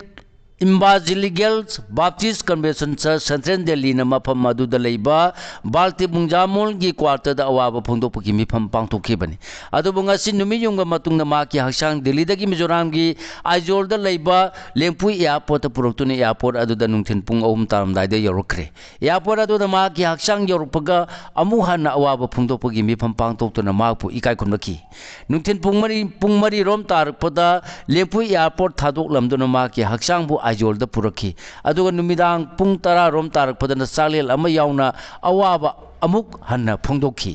Evangelical Baptist Convention Church Central Delhiꯅ ꯃꯐꯝ ꯑꯗꯨꯗ ꯂꯩꯕ ꯕꯥꯜꯇꯤ ꯕꯨꯡꯖꯥꯃꯣꯜꯒꯤ quarterꯗ ꯑꯋꯥꯕ ꯐꯣꯡꯗꯣꯛꯄꯒꯤ ꯃꯤꯐꯝ ꯄꯥꯡꯊꯣꯛꯈꯤꯕꯅꯤ꯫ ꯑꯗꯨꯕꯨ ꯉꯁꯤ ꯅꯨꯃꯤꯠ ꯌꯨꯡꯕ ꯃꯇꯨꯡꯗ ꯃꯍꯥꯛꯀꯤ ꯍꯛꯆꯥꯡ ꯗꯤꯜꯂꯤꯗꯒꯤ ꯃꯤꯖꯣꯔꯥꯝꯒꯤ ꯑꯥꯏꯖꯣꯜꯗ ꯂꯩꯕ ꯂꯦꯡꯄꯨꯏ airportꯇ ꯄꯨꯔꯛꯇꯨꯅ airport ꯑꯗꯨꯗ ꯅꯨꯡꯊꯤꯜ ꯄꯨꯡ ꯑꯍꯨꯝ ꯇꯥꯔꯝꯗꯥꯏꯗ ꯌꯧꯔꯛꯈ꯭ꯔꯦ꯫ Airport ꯑꯗꯨꯗ ꯃꯍꯥꯛꯀꯤ ꯍꯛꯆꯥꯡ ꯌꯧꯔꯛꯄꯒ ꯑꯃꯨꯛ ꯍꯟꯅ ꯑꯋꯥꯕ ꯐꯣꯡꯗꯣꯛꯄꯒꯤ ꯃꯤꯐꯝ ꯄꯥꯡꯊꯣꯛꯇꯨꯅ ꯃꯍꯥꯛꯄꯨ ꯏꯀꯥꯏ ꯈꯨꯝꯅꯈꯤ꯫ ꯅꯨꯡꯊꯤꯜ ꯄꯨꯡ ꯃꯔꯤ, ꯄꯨꯡ ꯃꯔꯤ ꯔꯣꯝ ꯇꯥꯔꯛꯄꯗ ꯂꯦꯡꯄꯨꯏ airport ꯊꯥꯗꯣꯛꯂꯝꯗꯨꯅ ꯃꯍꯥꯛꯀꯤ ꯍꯛꯆꯥꯡꯕꯨ ꯑꯥꯏꯖꯣꯜꯗ ꯄꯨꯔꯛꯈꯤ꯫ ꯑꯗꯨꯒ ꯅꯨꯃꯤꯗꯥꯡ ꯄꯨꯡ ꯇꯔꯥ ꯔꯣꯝ ꯇꯥꯔꯛꯄꯗꯅ ꯆꯥꯛꯂꯦꯟ ꯑꯃ ꯌꯥꯎꯅ ꯑꯋꯥꯕ ꯑꯃꯨꯛ ꯍꯟꯅ ꯐꯣꯡꯗꯣꯛꯈꯤ꯫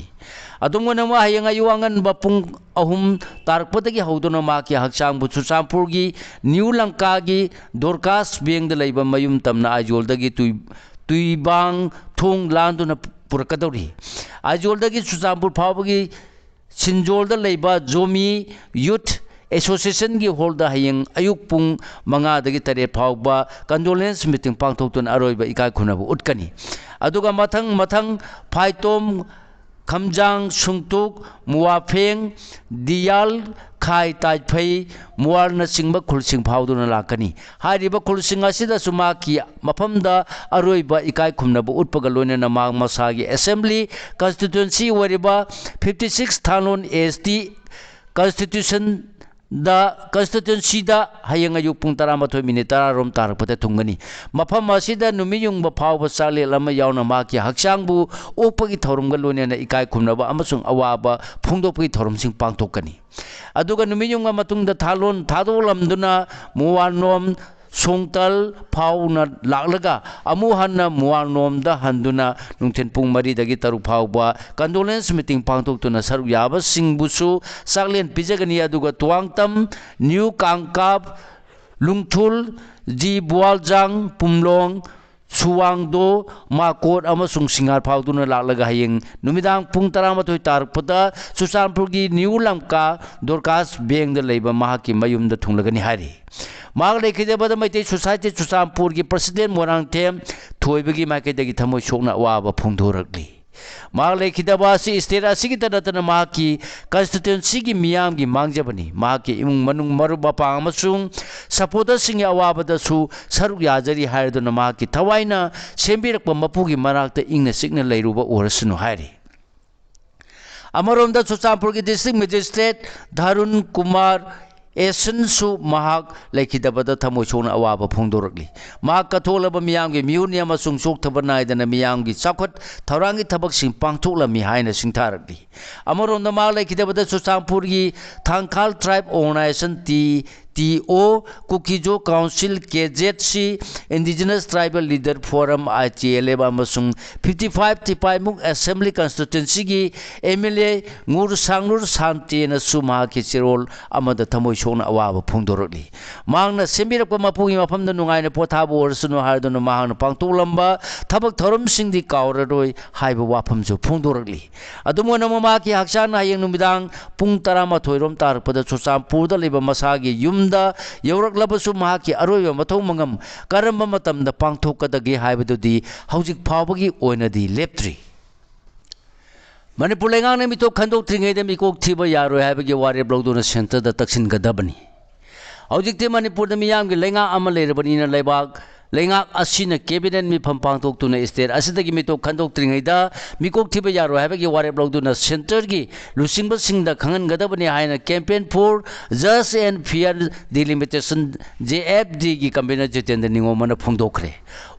ꯑꯗꯨꯝ ꯑꯣꯏꯅꯃꯛ, ꯍꯌꯦꯡ ꯑꯌꯨꯛ ꯑꯉꯟꯕ ꯄꯨꯡ ꯑꯍꯨꯝ ꯇꯥꯔꯛꯄꯗꯒꯤ ꯍꯧꯗꯨꯅ ꯃꯍꯥꯛꯀꯤ ꯍꯛꯆꯥꯡꯕꯨ ꯆꯨꯔꯆꯥꯟꯄꯨꯔꯒꯤ ꯅ꯭ꯌꯨ ꯂꯪꯀꯥꯒꯤ ꯗꯣꯔꯀꯥꯁ ꯕꯦꯡꯗ ꯂꯩꯕ ꯃꯌꯨꯝ ꯇꯝꯅ ꯑꯥꯏꯖꯣꯜꯗꯒꯤ ꯇꯨꯏ-, ꯇꯨꯏꯕꯥꯡ ꯊꯣꯡ ꯂꯥꯟꯗꯨꯅ ꯄꯨꯔꯛꯀꯗꯧꯔꯤ꯫ ꯑꯥꯏꯖꯣꯜꯗꯒꯤ ꯆꯨꯔꯆꯥꯟꯄꯨꯔ ꯐꯥꯎꯕꯒꯤ ꯁꯤꯟꯖꯣꯜꯗ ꯂꯩꯕ ꯖꯣꯃꯤ ꯌꯨꯊ ꯑꯦꯁꯣꯁꯤꯌꯦꯁꯟꯒꯤ ꯍꯣꯜꯗ ꯍꯌꯦꯡ ꯑꯌꯨꯛ ꯄꯨꯡ ꯃꯉꯥꯗꯒꯤ ꯇꯔꯦꯠ ꯐꯥꯎꯕ ꯀꯟꯗꯣꯂꯦꯟꯁ ꯃꯤꯇꯤꯡ ꯄꯥꯡꯊꯣꯛꯇꯨꯅ ꯑꯔꯣꯏꯕ ꯏꯀꯥꯏ ꯈꯨꯝꯅꯕ ꯎꯠꯀꯅꯤ꯫ ꯑꯗꯨꯒ ꯃꯊꯪ ꯃꯊꯪ ꯐꯥꯏꯇꯣꯝ, ꯈꯝꯖꯥꯡ, ꯁꯨꯡꯇꯨꯛ, ꯃꯨꯋꯥꯐꯦꯡ, ꯗꯤꯌꯥꯜ, ꯈꯥꯏ ꯇꯥꯏꯐꯩ, ꯃꯨꯋꯥꯔꯅꯆꯤꯡꯕ ꯈꯨꯜꯁꯤꯡ ꯐꯥꯎꯗꯨꯅ ꯂꯥꯛꯀꯅꯤ꯫ ꯍꯥꯏꯔꯤꯕ ꯈꯨꯜꯁꯤꯡ ꯑꯁꯤꯗꯁꯨ ꯃꯍꯥꯛꯀꯤ ꯃꯐꯝꯗ ꯑꯔꯣꯏꯕ ꯏꯀꯥꯏ ꯈꯨꯝꯅꯕ ꯎꯠꯄꯒ ꯂꯣꯏꯅꯅ ꯃꯍꯥꯛ ꯃꯁꯥꯒꯤ ꯑꯦꯁꯦꯝꯕ꯭ꯂꯤ ꯀꯟꯁꯇꯤꯇ꯭ꯋꯦꯟꯁꯤ ꯑꯣꯏꯔꯤꯕ ꯐꯤꯐꯇꯤ ꯁꯤꯛꯁ ꯊꯥꯂꯣꯟ ꯑꯦꯁ ꯇꯤ ꯀꯟꯁꯇꯤꯇ꯭ꯌꯨꯁꯟꯗ, ꯀꯟꯁꯇꯤꯇ꯭ꯋꯦꯟꯁꯤꯗ ꯍꯌꯦꯡ ꯑꯌꯨꯛ ꯄꯨꯡ ꯇꯔꯥꯃꯥꯊꯣꯏ ꯃꯤꯅꯤꯠ ꯇꯔꯥ ꯔꯣꯝ ꯇꯥꯔꯛꯄꯗ ꯊꯨꯡꯒꯅꯤ꯫ ꯃꯐꯝ ꯑꯁꯤꯗ ꯅꯨꯃꯤꯠ ꯌꯨꯡꯕ ꯐꯥꯎꯕ ꯆꯥꯛꯂꯦꯟ ꯑꯃ ꯌꯥꯎꯅ ꯃꯍꯥꯛꯀꯤ ꯍꯛꯆꯥꯡꯕꯨ ꯑꯣꯛꯄꯒꯤ ꯊꯧꯔꯝꯒ ꯂꯣꯏꯅꯅ ꯏꯀꯥꯏ ꯈꯨꯝꯅꯕ ꯑꯃꯁꯨꯡ ꯑꯋꯥꯕ ꯐꯣꯡꯗꯣꯛꯄꯒꯤ ꯊꯧꯔꯝꯁꯤꯡ ꯄꯥꯡꯊꯣꯛꯀꯅꯤ꯫ ꯑꯗꯨꯒ ꯅꯨꯃꯤꯠ ꯌꯨꯡꯕ ꯃꯇꯨꯡꯗ ꯊꯥꯂꯣꯟ ꯊꯥꯗꯣꯛꯂꯝꯗꯨꯅ ꯃꯨꯋꯥꯅꯣꯝ ꯁꯣꯡꯇꯜ ꯐꯥꯎꯅ ꯂꯥꯛꯂꯒ ꯑꯃꯨꯛ ꯍꯟꯅ ꯃꯨꯋꯥꯡꯂꯣꯝꯗ ꯍꯟꯗꯨꯅ ꯅꯨꯡꯊꯤꯜ ꯄꯨꯡ ꯃꯔꯤꯗꯒꯤ ꯇꯔꯨꯛ ꯐꯥꯎꯕ ꯀꯟꯗꯣꯂꯦꯟꯁ ꯃꯤꯇꯤꯡ ꯄꯥꯡꯊꯣꯛꯇꯨꯅ ꯁꯔꯨꯛ ꯌꯥꯕꯁꯤꯡꯕꯨꯁꯨ ꯆꯥꯛꯂꯦꯟ ꯄꯤꯖꯒꯅꯤ꯫ ꯑꯗꯨꯒ ꯇꯨꯋꯥꯡꯇꯝ, ꯅ꯭ꯌꯨ ꯀꯥꯡꯀꯥꯞ, ꯂꯨꯡꯊꯨꯜ, ꯖꯤ ꯕꯨꯋꯥꯜꯖꯥꯡ, ꯄꯨꯝꯂꯣꯡ, ꯁꯨꯋꯥꯡꯗꯣ, ꯃꯥꯀꯣꯠ ꯑꯃꯁꯨꯡ ꯁꯤꯡꯍꯥꯔ ꯐꯥꯎꯗꯨꯅ ꯂꯥꯛꯂꯒ ꯍꯌꯦꯡ ꯅꯨꯃꯤꯗꯥꯡ ꯄꯨꯡ ꯇꯔꯥꯃꯥꯊꯣꯏ ꯇꯥꯔꯛꯄꯗ ꯆꯨꯔꯆꯥꯟꯄꯨꯔꯒꯤ ꯅ꯭ꯌꯨ ꯂꯝꯀꯥ ꯗꯣꯔꯀꯥꯁ ꯕꯦꯡꯗ ꯂꯩꯕ ꯃꯍꯥꯛꯀꯤ ꯃꯌꯨꯝꯗ ꯊꯨꯡꯂꯒꯅꯤ ꯍꯥꯏꯔꯤ꯫ ꯃꯍꯥꯛ ꯂꯩꯈꯤꯗꯕꯗ ꯃꯩꯇꯩ ꯁꯣꯁꯥꯏꯇꯤ ꯆꯨꯔꯆꯥꯟꯄꯨꯔꯒꯤ ꯄ꯭ꯔꯁꯤꯗꯦꯟ ꯃꯣꯏꯔꯥꯡꯊꯦꯝ ꯊꯣꯏꯕꯒꯤ ꯃꯥꯏꯀꯩꯗꯒꯤ ꯊꯃꯣꯏ ꯁꯣꯛꯅ ꯑꯋꯥꯕ ꯐꯣꯡꯗꯣꯔꯛꯂꯤ꯫ ꯃꯍꯥꯛ ꯂꯩꯈꯤꯗꯕ ꯑꯁꯤ ꯁ꯭ꯇꯦꯠ ꯑꯁꯤꯒꯤꯇ ꯅꯠꯇꯅ ꯃꯍꯥꯛꯀꯤ ꯀꯟꯁꯇꯤꯇ꯭ꯋꯦꯟꯁꯤꯒꯤ ꯃꯤꯌꯥꯝꯒꯤ ꯃꯥꯡꯖꯕꯅꯤ꯫ ꯃꯍꯥꯛꯀꯤ ꯏꯃꯨꯡ ꯃꯅꯨꯡ, ꯃꯔꯨꯞ ꯃꯄꯥꯡ ꯑꯃꯁꯨꯡ ꯁꯄꯣꯔꯇꯔꯁꯤꯡꯒꯤ ꯑꯋꯥꯕꯗꯁꯨ ꯁꯔꯨꯛ ꯌꯥꯖꯔꯤ ꯍꯥꯏꯔꯗꯨꯅ ꯃꯍꯥꯛꯀꯤ ꯊꯋꯥꯏꯅ ꯁꯦꯝꯕꯤꯔꯛꯄ ꯃꯄꯨꯒꯤ ꯃꯅꯥꯛꯇ ꯏꯪꯅ ꯆꯤꯛꯅ ꯂꯩꯔꯨꯕ ꯑꯣꯏꯔꯁꯅꯨ ꯍꯥꯏꯔꯤ꯫ ꯑꯃꯔꯣꯝꯗ ꯆꯨꯔꯆꯥꯟꯄꯨꯔꯒꯤ ꯗꯤꯁꯇ꯭ꯔꯤꯛ ꯃꯦꯖꯤꯁꯇ꯭ꯔꯦꯠ ꯙꯔꯨꯟ ꯀꯨꯃꯥꯔ ꯑꯦꯁꯟꯁꯨ ꯃꯍꯥꯛ ꯂꯩꯈꯤꯗꯕꯗ ꯊꯃꯣꯏ ꯁꯣꯛꯅ ꯑꯋꯥꯕ ꯐꯣꯡꯗꯣꯔꯛꯂꯤ꯫ ꯃꯍꯥꯛ ꯀꯠꯊꯣꯛꯂꯕ ꯃꯤꯌꯥꯝꯒꯤ ꯃꯤꯍꯨꯠꯅꯤ ꯑꯃꯁꯨꯡ ꯆꯣꯛꯊꯕ ꯅꯥꯏꯗꯅ ꯃꯤꯌꯥꯝꯒꯤ ꯆꯥꯎꯈꯠ ꯊꯧꯔꯥꯡꯒꯤ ꯊꯕꯛꯁꯤꯡ ꯄꯥꯡꯊꯣꯛꯂꯝꯃꯤ ꯍꯥꯏꯅ ꯁꯤꯡꯊꯥꯔꯛꯂꯤ꯫ ꯑꯃꯔꯣꯝꯗ ꯃꯍꯥꯛ ꯂꯩꯈꯤꯗꯕꯗ ꯆꯨꯔꯆꯥꯟꯄꯨꯔꯒꯤ ꯊꯥꯡꯈꯥꯜ ꯇ꯭ꯔꯥꯏꯕ ꯑꯣꯔꯒꯅꯥꯏꯖꯦꯁꯟ ꯇꯤ ꯇꯤ ꯑꯣ, ꯀꯨꯀꯤꯖꯣ ꯀꯥꯎꯟꯁꯤꯜ, ꯀꯦ ꯖꯦꯠ ꯁꯤ, Indigenous Tribal Leader Forum, ꯑꯥꯏ ꯇꯤ ꯑꯦꯜ ꯑꯦꯐ, ꯑꯃꯁꯨꯡ fifty five ꯇꯤꯄꯥꯏꯃꯨꯛ Assembly Constituency ꯒꯤ ꯑꯦꯝ ꯑꯦꯜ ꯑꯦ ꯉꯨꯔ ꯁꯥꯡꯂꯨꯔ ꯁꯥꯟꯇꯦꯅꯁꯨ ꯃꯍꯥꯛꯀꯤ ꯆꯦꯔꯣꯜ ꯑꯃꯗ ꯊꯃꯣꯏ ꯁꯣꯛꯅ ꯑꯋꯥꯕ ꯐꯣꯡꯗꯣꯔꯛꯂꯤ꯫ ꯃꯍꯥꯛꯅ ꯁꯦꯝꯕꯤꯔꯛꯄ ꯃꯄꯨꯒꯤ ꯃꯐꯝꯗ ꯅꯨꯡꯉꯥꯏꯅ ꯄꯣꯊꯥꯕ ꯑꯣꯏꯔꯁꯅꯨ ꯍꯥꯏꯗꯨꯅ ꯃꯍꯥꯛꯅ ꯄꯥꯡꯊꯣꯛꯂꯝꯕ ꯊꯕꯛ ꯊꯧꯔꯝꯁꯤꯡꯗꯤ ꯀꯥꯎꯔꯔꯣꯏ ꯍꯥꯏꯕ ꯋꯥꯐꯝꯁꯨ ꯐꯣꯡꯗꯣꯔꯛꯂꯤ꯫ ꯑꯗꯨꯝ ꯑꯣꯏꯅꯃꯛ, ꯃꯍꯥꯛꯀꯤ ꯍꯛꯆꯥꯡꯅ ꯍꯌꯦꯡ ꯅꯨꯃꯤꯗꯥꯡ ꯄꯨꯡ ꯇꯔꯥꯃꯥꯊꯣꯏ ꯔꯣꯝ ꯇꯥꯔꯛꯄꯗ ꯆꯨꯔꯆꯥꯟꯄꯨꯔꯗ ꯂꯩꯕ ꯃꯁꯥꯒꯤ ꯌꯨꯝꯗ ꯌꯧꯔꯛꯂꯕꯁꯨ, ꯃꯍꯥꯛꯀꯤ ꯑꯔꯣꯏꯕ ꯃꯊꯧ ꯃꯉꯝ ꯀꯔꯝꯕ ꯃꯇꯝꯗ ꯄꯥꯡꯊꯣꯛꯀꯗꯒꯦ ꯍꯥꯏꯕꯗꯨꯗꯤ ꯍꯧꯖꯤꯛ ꯐꯥꯎꯕꯒꯤ ꯑꯣꯏꯅꯗꯤ ꯂꯦꯞꯇ꯭ꯔꯤ꯫ ꯃꯅꯤꯄꯨꯔ ꯂꯩꯉꯥꯛꯅ ꯃꯤꯇꯣꯞ ꯈꯟꯗꯣꯛꯇ꯭ꯔꯤꯉꯩꯗ ꯃꯤꯀꯣꯛ ꯊꯤꯕ ꯌꯥꯔꯣꯏ ꯍꯥꯏꯕꯒꯤ ꯋꯥꯔꯦꯞ ꯂꯧꯗꯨꯅ centre ꯗ ꯇꯛꯁꯤꯟꯒꯗꯕꯅꯤ꯫ ꯍꯧꯖꯤꯛꯇꯤ ꯃꯅꯤꯄꯨꯔꯗ ꯃꯤꯌꯥꯝꯒꯤ ꯂꯩꯉꯥꯛ ꯑꯃ ꯂꯩꯔꯕꯅꯤꯅ, ꯂꯩꯕꯥꯛ, ꯂꯩꯉꯥꯛ ꯑꯁꯤꯅ cabinet ꯃꯤꯐꯝ ꯄꯥꯡꯊꯣꯛꯇꯨꯅ state ꯑꯁꯤꯗꯒꯤ ꯃꯤꯇꯣꯞ ꯈꯟꯗꯣꯛꯇ꯭ꯔꯤꯉꯩꯗ ꯃꯤꯀꯣꯛ ꯊꯤꯕ ꯌꯥꯔꯣꯏ ꯍꯥꯏꯕꯒꯤ ꯋꯥꯔꯦꯞ ꯂꯧꯗꯨꯅ centre ꯒꯤ ꯂꯨꯆꯤꯡꯕꯁꯤꯡꯗ ꯈꯪꯍꯟꯒꯗꯕꯅꯤ ꯍꯥꯏꯅ Campaign for Just and Fair Delimitation, J F D, ꯒꯤ convener ꯖꯤꯇꯦꯟꯗ꯭ꯔ ꯅꯤꯉꯣꯝꯕꯅ ꯐꯣꯡꯗꯣꯛꯈ꯭ꯔꯦ꯫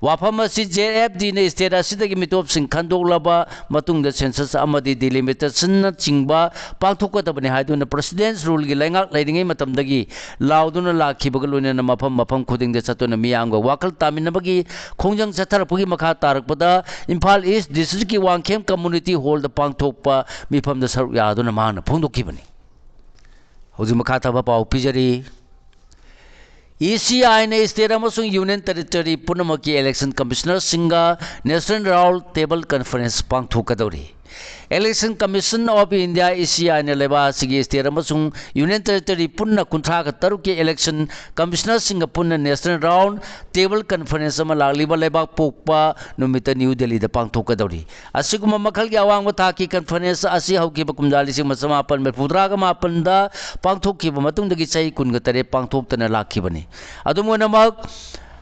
ꯋꯥꯐꯝ ꯑꯁꯤ J F D ꯅ state ꯑꯁꯤꯗꯒꯤ ꯃꯤꯇꯣꯞꯁꯤꯡ ꯈꯟꯗꯣꯛꯂꯕ ꯃꯇꯨꯡꯗ census ꯑꯃꯗꯤ delimitation ꯅꯆꯤꯡꯕ ꯄꯥꯡꯊꯣꯛꯀꯗꯕꯅꯤ ꯍꯥꯏꯗꯨꯅ President's Rule ꯒꯤ ꯂꯩꯉꯥꯛ ꯂꯩꯔꯤꯉꯩ ꯃꯇꯝꯗꯒꯤ ꯂꯥꯎꯗꯨꯅ ꯂꯥꯛꯈꯤꯕꯒ ꯂꯣꯏꯅꯅ ꯃꯐꯝ ꯃꯐꯝ ꯈꯨꯗꯤꯡꯗ ꯆꯠꯇꯨꯅ ꯃꯤꯌꯥꯝꯒ ꯋꯥꯈꯜ ꯇꯥꯃꯤꯟꯅꯕꯒꯤ ꯈꯣꯡꯖꯪ ꯆꯠꯊꯔꯛꯄꯒꯤ ꯃꯈꯥ ꯇꯥꯔꯛꯄꯗ ꯏꯝꯐꯥꯜ East District ꯀꯤ ꯋꯥꯡꯈꯦꯝ Community Hall ꯗ ꯄꯥꯡꯊꯣꯛꯄ ꯃꯤꯐꯝꯗ ꯁꯔꯨꯛ ꯌꯥꯗꯨꯅ ꯃꯍꯥꯛꯅ ꯐꯣꯡꯗꯣꯛꯈꯤꯕꯅꯤ꯫ ꯍꯧꯖꯤꯛ ꯃꯈꯥ ꯊꯥꯕ ꯄꯥꯎ ꯄꯤꯖꯔꯤ꯫ E C I ꯅ state ꯑꯃꯁꯨꯡ Union Territory ꯄꯨꯝꯅꯃꯛꯀꯤ election commissioner ꯁꯤꯡꯒ National Round Table Conference ꯄꯥꯡꯊꯣꯛꯀꯗꯧꯔꯤ꯫ Election Commission of India, E C I ꯅ ꯂꯩꯕꯥꯛ ꯑꯁꯤꯒꯤ state ꯑꯃꯁꯨꯡ Union Territory ꯄꯨꯟꯅ ꯀꯨꯟꯊ꯭ꯔꯥꯒ ꯇꯔꯨꯛꯀꯤ election commissioner ꯁꯤꯡꯒ ꯄꯨꯟꯅ National Round Table Conference ꯑꯃ ꯂꯥꯛꯂꯤꯕ ꯂꯩꯕꯥꯛꯄꯣꯛꯄ ꯅꯨꯃꯤꯠꯇ ꯅ꯭ꯌꯨ ꯗꯦꯜꯂꯤꯗ ꯄꯥꯡꯊꯣꯛꯀꯗꯧꯔꯤ꯫ ꯑꯁꯤꯒꯨꯝꯕ ꯃꯈꯜꯒꯤ ꯑꯋꯥꯡꯕ ꯊꯥꯛꯀꯤ conference ꯑꯁꯤ ꯍꯧꯈꯤꯕ ꯀꯨꯝꯖꯥ ꯂꯤꯁꯤꯡ ꯑꯃ ꯆꯃꯥꯄꯟ ꯃꯔꯤꯐꯨꯇꯔꯥꯒ ꯃꯥꯄꯟꯗ ꯄꯥꯡꯊꯣꯛꯈꯤꯕ ꯃꯇꯨꯡꯗꯒꯤ ꯆꯍꯤ ꯀꯨꯟꯒ ꯇꯔꯦꯠ ꯄꯥꯡꯊꯣꯛꯇꯅ ꯂꯥꯛꯈꯤꯕꯅꯤ꯫ ꯑꯗꯨꯝ ꯑꯣꯏꯅꯃꯛ,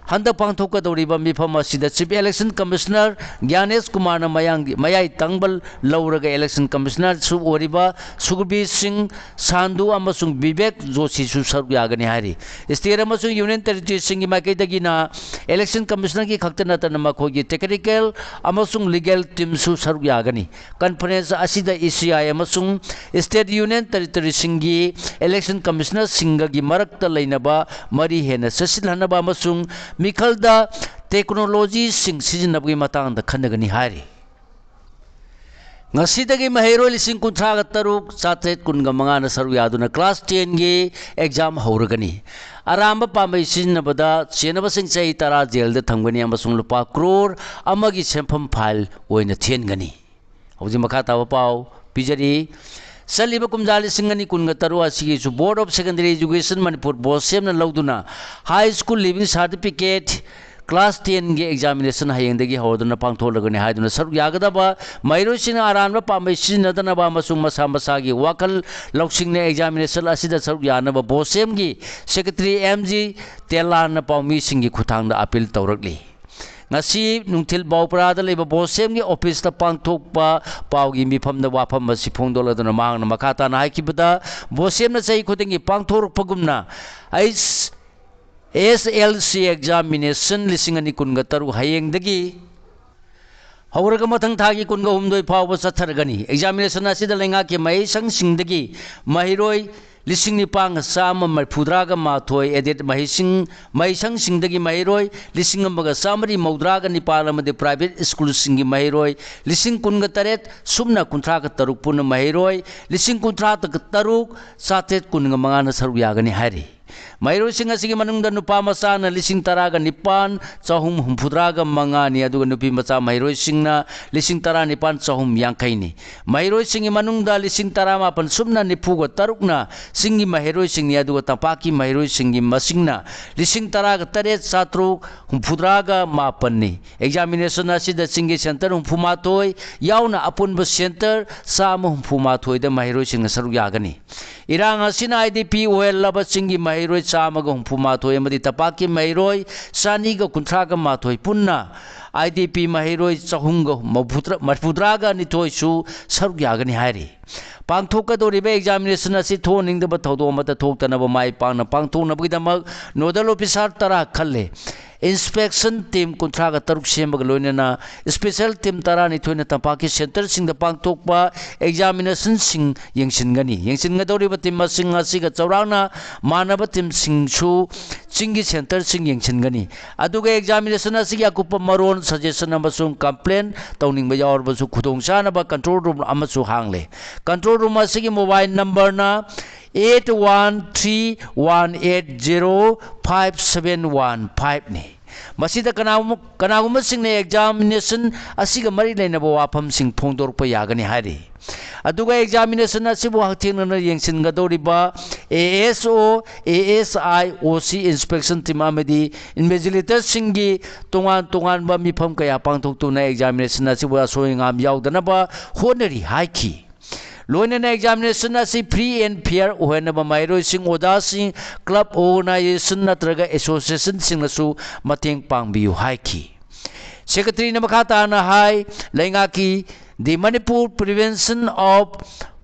ꯍꯟꯗꯛ ꯄꯥꯡꯊꯣꯛꯀꯗꯧꯔꯤꯕ ꯃꯤꯐꯝ ꯑꯁꯤꯗ Chief Election Commissioner ꯒ꯭ꯌꯥꯅꯦꯁ ꯀꯨꯃꯥꯔꯅ ꯃꯌꯥꯡꯒꯤ, ꯃꯌꯥꯏ ꯇꯪꯕ ꯂꯧꯔꯒ Election Commissionerꯁꯨ ꯑꯣꯏꯔꯤꯕ ꯁꯨꯈꯕꯤꯔ ꯁꯤꯡ ꯁꯥꯟꯗꯨ ꯑꯃꯁꯨꯡ ꯕꯤꯕꯦꯛ ꯖꯣꯁꯤꯁꯨ ꯁꯔꯨꯛ ꯌꯥꯒꯅꯤ ꯍꯥꯏꯔꯤ꯫ State ꯑꯃꯁꯨꯡ Union Territoriesꯁꯤꯡꯒꯤ ꯃꯥꯏꯀꯩꯗꯒꯤꯅ Election Commissionerꯒꯤ ꯈꯛꯇ ꯅꯠꯇꯅ ꯃꯈꯣꯏꯒꯤ technical ꯑꯃꯁꯨꯡ legal teamꯁꯨ ꯁꯔꯨꯛ ꯌꯥꯒꯅꯤ꯫ Conference ꯑꯁꯤꯗ E C I ꯑꯃꯁꯨꯡ State Union Territoriesꯁꯤꯡꯒꯤ Election Commissionerꯁꯤꯡꯒꯒꯤ ꯃꯔꯛꯇ ꯂꯩꯅꯕ ꯃꯔꯤ ꯍꯦꯟꯅ ꯆꯦꯠꯁꯤꯜꯍꯟꯅꯕ ꯑꯃꯁꯨꯡ ꯃꯤꯈꯜꯗ technologyꯁꯤꯡ ꯁꯤꯖꯤꯟꯅꯕꯒꯤ ꯃꯇꯥꯡꯗ ꯈꯟꯅꯒꯅꯤ ꯍꯥꯏꯔꯤ꯫ ꯉꯁꯤꯗꯒꯤ ꯃꯍꯩꯔꯣꯏ ꯂꯤꯁꯤꯡ ꯀꯨꯟꯊ꯭ꯔꯥꯒ ꯇꯔꯨꯛ, ꯆꯥꯇ꯭ꯔꯦꯠ ꯀꯨꯟꯒ ꯃꯉꯥꯅ ꯁꯔꯨꯛ ꯌꯥꯗꯨꯅ class tenꯒꯤ exam ꯍꯧꯔꯒꯅꯤ꯫ ꯑꯔꯥꯟꯕ ꯄꯥꯝꯕꯩ ꯁꯤꯖꯤꯟꯅꯕꯗ ꯆꯦꯟꯅꯕꯁꯤꯡ ꯆꯍꯤ ꯇꯔꯥ jailꯗ ꯊꯝꯒꯅꯤ ꯑꯃꯁꯨꯡ ꯂꯨꯄꯥ ꯀ꯭ꯔꯣꯔ ꯑꯃꯒꯤ ꯁꯦꯟꯐꯝ fine ꯑꯣꯏꯅ ꯊꯤꯍꯟꯒꯅꯤ꯫ ꯍꯧꯖꯤꯛ ꯃꯈꯥ ꯇꯥꯕ ꯄꯥꯎ ꯄꯤꯖꯔꯤ꯫ ꯆꯠꯂꯤꯕ ꯀꯨꯝꯖꯥ ꯂꯤꯁꯤꯡ ꯑꯅꯤ ꯀꯨꯟꯒ ꯇꯔꯨꯛ ꯑꯁꯤꯒꯤꯁꯨ Board of Secondary Education Manipur BOSEMꯅ ꯂꯧꯗꯨꯅ High School Leaving Certificate class tenꯒꯤ examination ꯍꯌꯦꯡꯗꯒꯤ ꯍꯧꯔꯗꯨꯅ ꯄꯥꯡꯊꯣꯛꯂꯒꯅꯤ ꯍꯥꯏꯗꯨꯅ ꯁꯔꯨꯛ ꯌꯥꯒꯗꯕ ꯃꯍꯩꯔꯣꯏꯁꯤꯡꯅ ꯑꯔꯥꯟꯕ ꯄꯥꯝꯕꯩ ꯁꯤꯖꯤꯟꯅꯗꯅꯕ ꯑꯃꯁꯨꯡ ꯃꯁꯥ ꯃꯁꯥꯒꯤ ꯋꯥꯈꯜ ꯂꯧꯁꯤꯡꯅ examination ꯑꯁꯤꯗ ꯁꯔꯨꯛ ꯌꯥꯅꯕ BOSEMꯒꯤ Secretary M G ꯇꯦꯂꯥꯟꯅ ꯄꯥꯎꯃꯤꯁꯤꯡꯒꯤ ꯈꯨꯠꯊꯥꯡꯗ appeal ꯇꯧꯔꯛꯂꯤ꯫ ꯉꯁꯤ ꯅꯨꯡꯊꯤꯜ ꯕꯥꯎꯄꯔꯥꯗ ꯂꯩꯕ BOSEMꯒꯤ officeꯇ ꯄꯥꯡꯊꯣꯛꯄ ꯄꯥꯎꯒꯤ ꯃꯤꯐꯝꯗ ꯋꯥꯐꯝ ꯑꯁꯤ ꯐꯣꯡꯗꯣꯛꯂꯗꯨꯅ ꯃꯍꯥꯛꯅ ꯃꯈꯥ ꯇꯥꯅ ꯍꯥꯏꯈꯤꯕꯗ, BOSEMꯅ ꯆꯍꯤ ꯈꯨꯗꯤꯡꯒꯤ ꯄꯥꯡꯊꯣꯔꯛꯄꯒꯨꯝꯅ ꯑꯩꯁ-, S S L C examination ꯂꯤꯁꯤꯡ ꯑꯅꯤ ꯀꯨꯟꯒ ꯇꯔꯨꯛ ꯍꯌꯦꯡꯗꯒꯤ ꯍꯧꯔꯒ ꯃꯊꯪ ꯊꯥꯒꯤ ꯀꯨꯟꯒ ꯍꯨꯝꯗꯣꯏ ꯐꯥꯎꯕ ꯆꯠꯊꯔꯒꯅꯤ꯫ Examination ꯑꯁꯤꯗ ꯂꯩꯉꯥꯛꯀꯤ ꯃꯍꯩꯁꯪꯁꯤꯡꯗꯒꯤ ꯃꯍꯩꯔꯣꯏ ꯂꯤꯁꯤꯡ ꯅꯤꯄꯥꯟꯒ ꯆꯥꯝꯃ ꯃꯔꯤꯐꯨꯇꯔꯥꯒ ꯃꯥꯊꯣꯏ, aided ꯃꯍꯩꯁꯤꯡ, ꯃꯍꯩꯁꯪꯁꯤꯡꯗꯒꯤ ꯃꯍꯩꯔꯣꯏ ꯂꯤꯁꯤꯡ ꯑꯃꯒ ꯆꯥꯃꯔꯤ ꯃꯧꯗ꯭ꯔꯥꯒ ꯅꯤꯄꯥꯟ ꯑꯃꯗꯤ private schoolꯁꯤꯡꯒꯤ ꯃꯍꯩꯔꯣꯏ ꯂꯤꯁꯤꯡ ꯀꯨꯟꯒ ꯇꯔꯦꯠ, ꯁꯨꯞꯅ ꯀꯨꯟꯊ꯭ꯔꯥꯒ ꯇꯔꯨꯛ ꯄꯨꯟꯅ ꯃꯍꯩꯔꯣꯏ ꯂꯤꯁꯤꯡ ꯀꯨꯟꯊ꯭ꯔꯥꯒ ꯇꯔꯨꯛ, ꯆꯥꯇ꯭ꯔꯦꯠ ꯀꯨꯟꯒ ꯃꯉꯥꯅ ꯁꯔꯨꯛ ꯌꯥꯒꯅꯤ ꯍꯥꯏꯔꯤ꯫ ꯃꯍꯩꯔꯣꯏꯁꯤꯡ ꯑꯁꯤꯒꯤ ꯃꯅꯨꯡꯗ ꯅꯨꯄꯥ ꯃꯆꯥꯅ ꯂꯤꯁꯤꯡ ꯇꯔꯥꯒ ꯅꯤꯄꯥꯟ, ꯆꯍꯨꯝ ꯍꯨꯝꯐꯨꯇꯔꯥꯒ ꯃꯉꯥꯅꯤ, ꯑꯗꯨꯒ ꯅꯨꯄꯤ ꯃꯆꯥ ꯃꯍꯩꯔꯣꯏꯁꯤꯡꯅ ꯂꯤꯁꯤꯡ ꯇꯔꯥꯅꯤꯄꯥꯟ, ꯆꯍꯨꯝ ꯌꯥꯡꯈꯩꯅꯤ꯫ ꯃꯍꯩꯔꯣꯏꯁꯤꯡꯒꯤ ꯃꯅꯨꯡꯗ ꯂꯤꯁꯤꯡ ꯇꯔꯥꯃꯥꯄꯟ, ꯁꯨꯞꯅ ꯅꯤꯐꯨꯒ ꯇꯔꯨꯛꯅ ꯆꯤꯡꯒꯤ ꯃꯍꯩꯔꯣꯏꯁꯤꯡꯅꯤ, ꯑꯗꯨꯒ ꯇꯝꯄꯥꯛꯀꯤ ꯃꯍꯩꯔꯣꯏꯁꯤꯡꯒꯤ ꯃꯁꯤꯡꯅ ꯂꯤꯁꯤꯡ ꯇꯔꯥꯒ ꯇꯔꯦꯠ, ꯆꯥꯇ꯭ꯔꯨꯛ ꯍꯨꯝꯐꯨꯇꯔꯥꯒ ꯃꯥꯄꯟꯅꯤ꯫ Examination ꯑꯁꯤꯗ ꯆꯤꯡꯒꯤ centre ꯍꯨꯝꯐꯨꯃꯥꯊꯣꯏ ꯌꯥꯎꯅ ꯑꯄꯨꯟꯕ centre ꯆꯥꯝꯃ ꯍꯨꯝꯐꯨꯃꯥꯊꯣꯏꯗ ꯃꯍꯩꯔꯣꯏꯁꯤꯡꯅ ꯁꯔꯨꯛ ꯌꯥꯒꯅꯤ꯫ ꯏꯔꯥꯡ ꯑꯁꯤꯅ IDP ꯑꯣꯏꯍꯜꯂꯕ ꯆꯤꯡꯒꯤ ꯃꯍꯩꯔꯣꯏ ꯆꯥꯝꯃꯒ ꯍꯨꯝꯐꯨ ꯃꯥꯊꯣꯏ ꯑꯃꯗꯤ ꯇꯝꯄꯥꯛꯀꯤ ꯃꯍꯩꯔꯣꯏ ꯆꯅꯤꯒ ꯀꯨꯟꯊ꯭ꯔꯥꯒ ꯃꯥꯊꯣꯏ ꯄꯨꯟꯅ IDP ꯃꯍꯩꯔꯣꯏ ꯆꯍꯨꯝꯒ ꯃꯧꯗ꯭ꯔꯥ ꯅꯤꯊꯣꯏꯁꯨ ꯁꯔꯨꯛ ꯌꯥꯒꯅꯤ ꯍꯥꯏꯔꯤ꯫ ꯄꯥꯡꯊꯣꯛꯀꯗꯧꯔꯤꯕ examination ꯑꯁꯤ ꯊꯣꯛꯍꯟꯅꯤꯡꯗꯕ ꯊꯧꯗꯣꯛ ꯑꯃꯠꯇ ꯊꯣꯛꯇꯅꯕ ꯃꯥꯏ ꯄꯥꯛꯅ ꯄꯥꯡꯊꯣꯛꯅꯕꯒꯤꯗꯃꯛ nodal officer ꯇꯔꯥ ꯈꯜꯂꯦ꯫ Inspection team ꯀꯨꯟꯊ꯭ꯔꯥꯒ ꯇꯔꯨꯛ ꯁꯦꯝꯕꯒ ꯂꯣꯏꯅꯅ special team ꯇꯔꯥꯅꯤꯊꯣꯏꯅ ꯇꯝꯄꯥꯛꯀꯤ centreꯁꯤꯡꯗ ꯄꯥꯡꯊꯣꯛꯄ examinationꯁꯤꯡ ꯌꯦꯡꯁꯤꯟꯒꯅꯤ꯫ ꯌꯦꯡꯁꯤꯟꯒꯗꯧꯔꯤꯕ team ꯃꯁꯤꯡ ꯑꯁꯤꯒ ꯆꯥꯎꯔꯥꯛꯅ ꯃꯥꯟꯅꯕ teamꯁꯤꯡꯁꯨ ꯆꯤꯡꯒꯤ centreꯁꯤꯡ ꯌꯦꯡꯁꯤꯟꯒꯅꯤ꯫ ꯑꯗꯨꯒ examination ꯑꯁꯤꯒꯤ ꯑꯀꯨꯞꯄ ꯃꯔꯣꯜ, suggestion ꯑꯃꯁꯨꯡ complain ꯇꯧꯅꯤꯡꯕ ꯌꯥꯎꯔꯕꯁꯨ ꯈꯨꯗꯣꯡꯆꯥꯅꯕ control room ꯑꯃꯁꯨ ꯍꯥꯡꯂꯦ꯫ Control room ꯑꯁꯤꯒꯤ mobile numberꯅ eight one three one eight zero five seven one fiveꯅꯤ꯫ ꯃꯁꯤꯗ ꯀꯅꯥꯒꯨꯝꯕ, ꯀꯅꯥꯒꯨꯝꯕꯁꯤꯡꯅ examination ꯑꯁꯤꯒ ꯃꯔꯤ ꯂꯩꯅꯕ ꯋꯥꯐꯝꯁꯤꯡ ꯐꯣꯡꯗꯣꯔꯛꯄ ꯌꯥꯒꯅꯤ ꯍꯥꯏꯔꯤ꯫ ꯑꯗꯨꯒ examination ꯑꯁꯤꯕꯨ ꯍꯛꯊꯦꯡꯅꯅ ꯌꯦꯡꯁꯤꯟꯒꯗꯧꯔꯤꯕ ASO, ASI, OC inspection team ꯑꯃꯗꯤ invigilatorꯁꯤꯡꯒꯤ ꯇꯣꯉꯥꯟ ꯇꯣꯉꯥꯟꯕ ꯃꯤꯐꯝ ꯀꯌꯥ ꯄꯥꯡꯊꯣꯛꯇꯨꯅ examination ꯑꯁꯤꯕꯨ ꯑꯁꯣꯏ ꯑꯉꯥꯝ ꯌꯥꯎꯗꯅꯕ ꯍꯣꯠꯅꯔꯤ ꯍꯥꯏꯈꯤ꯫ ꯂꯣꯏꯅꯅ examination ꯑꯁꯤ free and fair ꯑꯣꯏꯍꯟꯅꯕ ꯃꯍꯩꯔꯣꯏꯁꯤꯡ, ꯑꯣꯖꯥꯁꯤꯡ, club, organisation ꯅꯠꯇ꯭ꯔꯒ associationꯁꯤꯡꯅꯁꯨ ꯃꯇꯦꯡ ꯄꯥꯡꯕꯤꯌꯨ ꯍꯥꯏꯈꯤ꯫ Secretaryꯅ ꯃꯈꯥ ꯇꯥꯅ ꯍꯥꯏ, ꯂꯩꯉꯥꯛꯀꯤ The Manipur Prevention of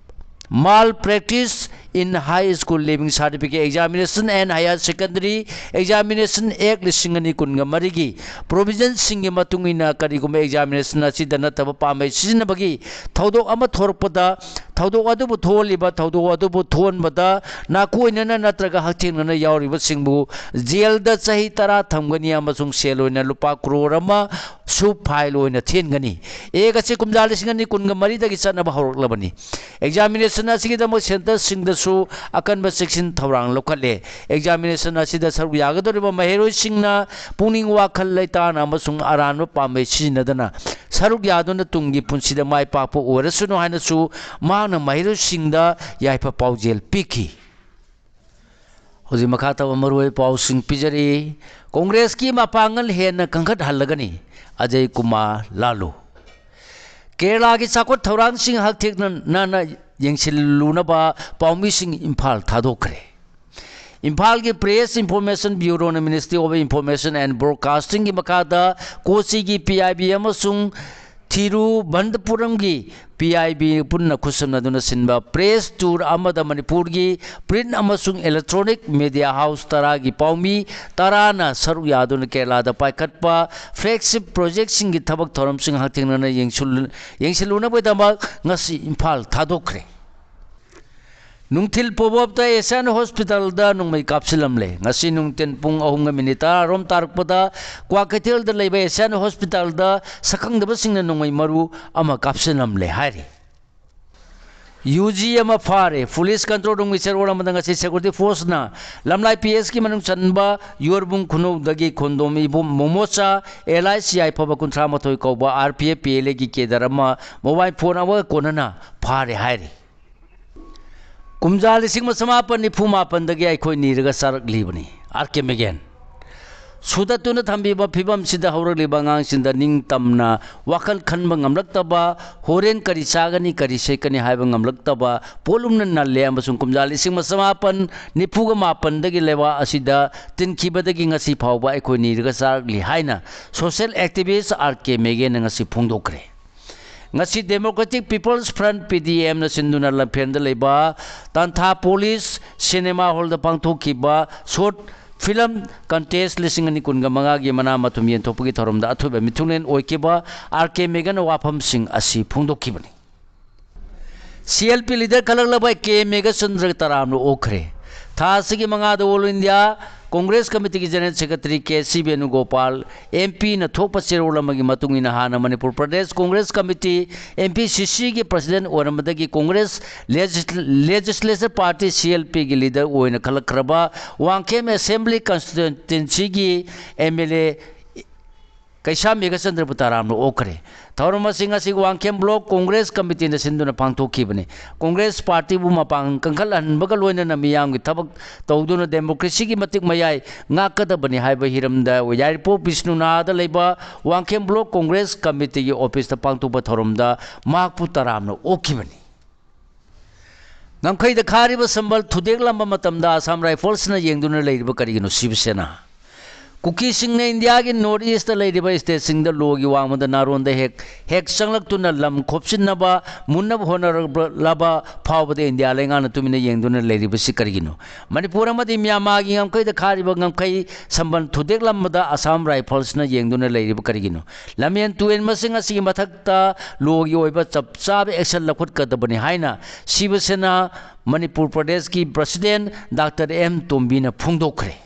Malpractice in High School Leaving Certificate Examination and Higher Secondary Examination Act ꯂꯤꯁꯤꯡ ꯑꯅꯤ ꯀꯨꯟꯒ ꯃꯔꯤꯒꯤ provisionꯁꯤꯡꯒꯤ ꯃꯇꯨꯡ ꯏꯟꯅ ꯀꯔꯤꯒꯨꯝꯕ examination ꯑꯁꯤꯗ ꯅꯠꯇꯕ ꯄꯥꯝꯕꯩ ꯁꯤꯖꯤꯟꯅꯕꯒꯤ ꯊꯧꯗꯣꯛ ꯑꯃ ꯊꯣꯔꯛꯄꯗ, ꯊꯧꯗꯣꯛ ꯑꯗꯨꯕꯨ ꯊꯣꯛꯍꯜꯂꯤꯕ, ꯊꯧꯗꯣꯛ ꯑꯗꯨꯕꯨ ꯊꯣꯛꯍꯟꯕꯗ ꯅꯥꯀꯣꯏꯅꯅ ꯅꯠꯇ꯭ꯔꯒ ꯍꯛꯊꯦꯡꯅꯅ ꯌꯥꯎꯔꯤꯕꯁꯤꯡꯕꯨ ꯖꯦꯜꯗ ꯆꯍꯤ ꯇꯔꯥ ꯊꯝꯒꯅꯤ ꯑꯃꯁꯨꯡ ꯁꯦꯜ ꯑꯣꯏꯅ ꯂꯨꯄꯥ ꯀ꯭ꯔꯣꯔ ꯑꯃꯁꯨ fine ꯑꯣꯏꯅ ꯊꯤꯍꯟꯒꯅꯤ꯫ Act ꯑꯁꯤ ꯀꯨꯝꯖꯥ ꯂꯤꯁꯤꯡ ꯑꯅꯤ ꯀꯨꯟꯒ ꯃꯔꯤꯗꯒꯤ ꯆꯠꯅꯕ ꯍꯧꯔꯛꯂꯕꯅꯤ꯫ Examination ꯑꯁꯤꯒꯤꯗꯃꯛ centreꯁꯤꯡꯗꯁꯨ ꯑꯀꯟꯕ ꯆꯦꯛꯁꯤꯟ ꯊꯧꯔꯥꯡ ꯂꯧꯈꯠꯂꯦ꯫ Examination ꯑꯁꯤꯗ ꯁꯔꯨꯛ ꯌꯥꯒꯗꯧꯔꯤꯕ ꯃꯍꯩꯔꯣꯏꯁꯤꯡꯅ ꯄꯨꯛꯅꯤꯡ ꯋꯥꯈꯜ ꯂꯩꯇꯥꯅ ꯑꯃꯁꯨꯡ ꯑꯔꯥꯟꯕ ꯄꯥꯝꯕꯩ ꯁꯤꯖꯤꯟꯅꯗꯅ ꯁꯔꯨꯛ ꯌꯥꯗꯨꯅ ꯇꯨꯡꯒꯤ ꯄꯨꯟꯁꯤꯗ ꯃꯥꯏ ꯄꯥꯛꯄ ꯑꯣꯏꯔꯁꯅꯨ ꯍꯥꯏꯅꯁꯨ ꯃꯍꯥꯛꯅ ꯃꯍꯩꯔꯣꯏꯁꯤꯡꯗ ꯌꯥꯏꯐ ꯄꯥꯎꯖꯦꯜ ꯄꯤꯈꯤ꯫ ꯍꯧꯖꯤꯛ ꯃꯈꯥ ꯇꯥꯕ ꯃꯔꯨꯑꯣꯏꯕ ꯄꯥꯎꯁꯤꯡ ꯄꯤꯖꯔꯤ꯫ ꯀꯣꯡꯒ꯭ꯔꯦꯁꯀꯤ ꯃꯄꯥꯡꯒꯜ ꯍꯦꯟꯅ ꯀꯟꯈꯠꯍꯜꯂꯒꯅꯤ, ꯑꯖꯌ ꯀꯨꯃꯥꯔ ꯂꯥꯂꯨ꯫ ꯀꯦꯔꯂꯥꯒꯤ ꯆꯥꯎꯈꯠ ꯊꯧꯔꯥꯡꯁꯤꯡ ꯍꯛꯊꯦꯡꯅꯅ ꯌꯦꯡꯁꯤꯜꯂꯨꯅꯕ ꯄꯥꯎꯃꯤꯁꯤꯡ ꯏꯝꯐꯥꯜ ꯊꯥꯗꯣꯛꯈ꯭ꯔꯦ꯫ ꯏꯝꯐꯥꯜꯒꯤ Press Information Bureauꯅ Ministry of Information and Broadcastingꯒꯤ ꯃꯈꯥꯗ ꯀꯣꯆꯤꯒꯤ P I B ꯑꯃꯁꯨꯡ ꯊꯤꯔꯨꯚꯟꯗꯄꯨꯔꯝꯒꯤ P I B ꯄꯨꯟꯅ ꯈꯨꯠꯁꯝꯅꯗꯨꯅ ꯁꯤꯟꯕ press tour ꯑꯃꯗ ꯃꯅꯤꯄꯨꯔꯒꯤ print ꯑꯃꯁꯨꯡ electronic media house ꯇꯔꯥꯒꯤ ꯄꯥꯎꯃꯤ ꯇꯔꯥꯅ ꯁꯔꯨꯛ ꯌꯥꯗꯨꯅ ꯀꯦꯔꯂꯥꯗ ꯄꯥꯏꯈꯠꯄ flagship projectꯁꯤꯡꯒꯤ ꯊꯕꯛ ꯊꯧꯔꯝꯁꯤꯡ ꯍꯛꯊꯦꯡꯅꯅ ꯌꯦꯡꯁꯤꯜ-, ꯌꯦꯡꯁꯤꯜꯂꯨꯅꯕꯒꯤꯗꯃꯛ ꯉꯁꯤ ꯏꯝꯐꯥꯜ ꯊꯥꯗꯣꯛꯈ꯭ꯔꯦ꯫ ꯅꯨꯡꯊꯤꯜ ꯄꯣꯕꯣꯞꯇ Asian Hospitalꯗ ꯅꯣꯡꯃꯩ ꯀꯥꯞꯁꯤꯜꯂꯝꯂꯦ꯫ ꯉꯁꯤ ꯅꯨꯡꯊꯤꯜ ꯄꯨꯡ ꯑꯍꯨꯝꯒ ꯃꯤꯅꯤꯠ ꯇꯔꯥꯔꯣꯝ ꯇꯥꯔꯛꯄꯗ ꯀ꯭ꯋꯥꯀꯩꯊꯦꯜꯗ ꯂꯩꯕ Asian Hospitalꯗ ꯁꯛꯈꯪꯗꯕꯁꯤꯡꯅ ꯅꯣꯡꯃꯩ ꯃꯔꯨ ꯑꯃ ꯀꯥꯞꯁꯤꯜꯂꯝꯂꯦ ꯍꯥꯏꯔꯤ꯫ U G ꯑꯃ ꯐꯥꯔꯦ꯫ Police control roomꯒꯤ ꯆꯦꯔꯣꯜ ꯑꯃꯗ ꯉꯁꯤ security forceꯅ ꯂꯝꯂꯥꯏ P Sꯀꯤ ꯃꯅꯨꯡ ꯆꯟꯕ ꯌꯣꯔꯕꯨꯡ ꯈꯨꯅꯧꯗꯒꯤ ꯈꯣꯟꯗꯣꯝ ꯏꯕꯣꯝ ꯃꯣꯃꯣꯆꯥ alias ꯌꯥꯏꯐꯕ ꯀꯨꯟꯊ꯭ꯔꯥ ꯃꯥꯊꯣꯏ ꯀꯧꯕ R P F P L Aꯒꯤ cadre ꯑꯃ mobile phone ꯑꯃꯒ ꯀꯣꯟꯅꯅ ꯐꯥꯔꯦ ꯍꯥꯏꯔꯤ꯫ ꯀꯨꯝꯖꯥ ꯂꯤꯁꯤꯡ ꯑꯃ ꯆꯃꯥꯄꯟ ꯅꯤꯐꯨ ꯃꯥꯄꯟꯗꯒꯤ ꯑꯩꯈꯣꯏ ꯅꯤꯔꯒ ꯆꯥꯔꯛꯂꯤꯕꯅꯤ꯫ R K Megan꯫ ꯁꯨꯗꯠꯇꯨꯅ ꯊꯝꯕꯤꯕ ꯐꯤꯕꯝꯁꯤꯗ ꯍꯧꯔꯛꯂꯤꯕ ꯑꯉꯥꯡꯁꯤꯡꯗ ꯅꯤꯡꯇꯝꯅ ꯋꯥꯈꯜ ꯈꯟꯕ ꯉꯝꯂꯛꯇꯕ, ꯍꯣꯔꯦꯟ ꯀꯔꯤ ꯆꯥꯒꯅꯤ, ꯀꯔꯤ ꯁꯦꯠꯀꯅꯤ ꯍꯥꯏꯕ ꯉꯝꯂꯛꯇꯕ ꯄꯣꯠꯂꯨꯝꯅ ꯅꯜꯂꯦ ꯑꯃꯁꯨꯡ ꯀꯨꯝꯖꯥ ꯂꯤꯁꯤꯡ ꯑꯃ ꯆꯃꯥꯄꯟ ꯅꯤꯐꯨꯒ ꯃꯥꯄꯟꯗꯒꯤ ꯂꯩꯕꯥꯛ ꯑꯁꯤꯗ ꯇꯤꯟꯈꯤꯕꯗꯒꯤ ꯉꯁꯤ ꯐꯥꯎꯕ ꯑꯩꯈꯣꯏ ꯅꯤꯔꯒ ꯆꯥꯔꯛꯂꯤ ꯍꯥꯏꯅ social activist R K Meganꯅ ꯉꯁꯤ ꯐꯣꯡꯗꯣꯛꯈ꯭ꯔꯦ꯫ ꯉꯁꯤ Democratic People's Front, P D Mꯅ ꯁꯤꯟꯗꯨꯅ ꯂꯝꯐꯦꯜꯗ ꯂꯩꯕ ꯇꯥꯟꯊꯥ ꯄꯣꯂꯤꯁ ꯁꯤꯅꯦꯃꯥ ꯍꯣꯜꯗ ꯄꯥꯡꯊꯣꯛꯈꯤꯕ short film contest ꯂꯤꯁꯤꯡ ꯑꯅꯤ ꯀꯨꯟꯒ ꯃꯉꯥꯒꯤ ꯃꯅꯥ ꯃꯊꯨꯝ ꯌꯦꯟꯊꯣꯛꯄꯒꯤ ꯊꯧꯔꯝꯗ ꯑꯊꯣꯏꯕ ꯃꯤꯊꯨꯡꯂꯦꯟ ꯑꯣꯏꯈꯤꯕ R K Meganꯅ ꯋꯥꯐꯝꯁꯤꯡ ꯑꯁꯤ ꯐꯣꯡꯗꯣꯛꯈꯤꯕꯅꯤ꯫ C L P leader ꯈꯜꯂꯛꯂꯕ K Meghachandra ꯇꯔꯥꯝꯅ ꯑꯣꯛꯈ꯭ꯔꯦ꯫ ꯊꯥ ꯑꯁꯤꯒꯤ ꯃꯉꯥꯗ All India Congress Committeeꯒꯤ General Secretary K C Venugopal M Pꯅ ꯊꯣꯛꯄ ꯆꯦꯔꯣꯜ ꯑꯃꯒꯤ ꯃꯇꯨꯡ ꯏꯟꯅ ꯍꯥꯟꯅ Manipur Pradesh Congress Committee, M P C Cꯒꯤ President ꯑꯣꯏꯔꯝꯕꯗꯒꯤ Congress Legis-, Legislature Party, C L Pꯒꯤ leader ꯑꯣꯏꯅ ꯈꯜꯂꯛꯈ꯭ꯔꯕ Wangkhem Assembly Constituencyꯒꯤ M L A ꯀꯩꯁꯥꯝ ꯃꯦꯘꯆꯟꯗ꯭ꯔꯕꯨ ꯇꯔꯥꯝꯅ ꯑꯣꯛꯈ꯭ꯔꯦ꯫ ꯊꯧꯔꯝ ꯑꯁꯤ ꯉꯁꯤ ꯋꯥꯡꯈꯦꯝ Block Congress Committeeꯅ ꯁꯤꯟꯗꯨꯅ ꯄꯥꯡꯊꯣꯛꯈꯤꯕꯅꯤ꯫ Congress Partyꯕꯨ ꯃꯄꯥꯡꯒꯜ ꯀꯟꯈꯠꯍꯟꯕꯒ ꯂꯣꯏꯅꯅ ꯃꯤꯌꯥꯝꯒꯤ ꯊꯕꯛ ꯇꯧꯗꯨꯅ democracyꯒꯤ ꯃꯇꯤꯛ ꯃꯌꯥꯏ ꯉꯥꯛꯀꯗꯕꯅꯤ ꯍꯥꯏꯕ ꯍꯤꯔꯝꯗ ꯌꯥꯏꯔꯤꯄꯣꯛ ꯕꯤꯁꯅꯨꯅꯥꯗ ꯂꯩꯕ ꯋꯥꯡꯈꯦꯝ Block Congress Committeeꯒꯤ officeꯇ ꯄꯥꯡꯊꯣꯛꯄ ꯊꯧꯔꯝꯗ ꯃꯍꯥꯛꯄꯨ ꯇꯔꯥꯝꯅ ꯑꯣꯛꯈꯤꯕꯅꯤ꯫ ꯉꯝꯈꯩꯗ ꯈꯥꯔꯤꯕ ꯁꯝꯕꯜ ꯊꯨꯗꯦꯛꯂꯝꯕ ꯃꯇꯝꯗ ꯑꯁꯥꯝ ꯔꯥꯏꯐꯜꯁꯅ ꯌꯦꯡꯗꯨꯅ ꯂꯩꯔꯤꯕ ꯀꯔꯤꯒꯤꯅꯣ? ꯁꯤꯕ ꯁꯦꯅꯥ꯫ ꯀꯨꯀꯤꯁꯤꯡꯅ ꯏꯟꯗꯤꯌꯥꯒꯤ ꯅꯣꯔꯠ ꯏꯁꯇ ꯂꯩꯔꯤꯕ ꯁ꯭ꯇꯦꯠꯁꯤꯡꯗ ꯂꯣꯒꯤ ꯋꯥꯡꯃꯗ ꯅꯥꯔꯣꯟꯗ ꯍꯦꯛ ꯍꯦꯛ ꯆꯪꯂꯛꯇꯨꯅ ꯂꯝ ꯈꯣꯞꯆꯤꯟꯅꯕ, ꯃꯨꯟꯅꯕ ꯍꯣꯠꯅꯔꯛꯂꯕ ꯐꯥꯎꯕꯗ ꯏꯟꯗꯤꯌꯥ ꯂꯩꯉꯥꯛꯅ ꯇꯨꯃꯤꯟꯅ ꯌꯦꯡꯗꯨꯅ ꯂꯩꯔꯤꯕꯁꯤ ꯀꯔꯤꯒꯤꯅꯣ? ꯃꯅꯤꯄꯨꯔ ꯑꯃꯗꯤ ꯃ꯭ꯌꯥꯟꯃꯥꯔꯒꯤ ꯉꯝꯈꯩꯗ ꯈꯥꯔꯤꯕ ꯉꯝꯈꯩ ꯁꯝꯕꯜ ꯊꯨꯗꯦꯛꯂꯝꯕꯗ ꯑꯁꯥꯝ ꯔꯥꯏꯐꯜꯁꯅ ꯌꯦꯡꯗꯨꯅ ꯂꯩꯔꯤꯕ ꯀꯔꯤꯒꯤꯅꯣ? ꯂꯝꯍꯦꯟ ꯇꯨꯍꯦꯟꯕꯁꯤꯡ ꯑꯁꯤꯒꯤ ꯃꯊꯛꯇ ꯂꯣꯒꯤ ꯑꯣꯏꯕ ꯆꯞ ꯆꯥꯕ ꯑꯦꯛꯁꯟ ꯂꯧꯈꯠꯀꯗꯕꯅꯤ ꯍꯥꯏꯅ ꯁꯤꯕ ꯁꯦꯅꯥ ꯃꯅꯤꯄꯨꯔ ꯄ꯭ꯔꯗꯦꯁꯀꯤ ꯄ꯭ꯔꯁꯤꯗꯦꯟ ꯗꯥꯛꯇꯔ ꯑꯦꯝ ꯇꯣꯝꯕꯤꯅ ꯐꯣꯡꯗꯣꯛꯈ꯭ꯔꯦ꯫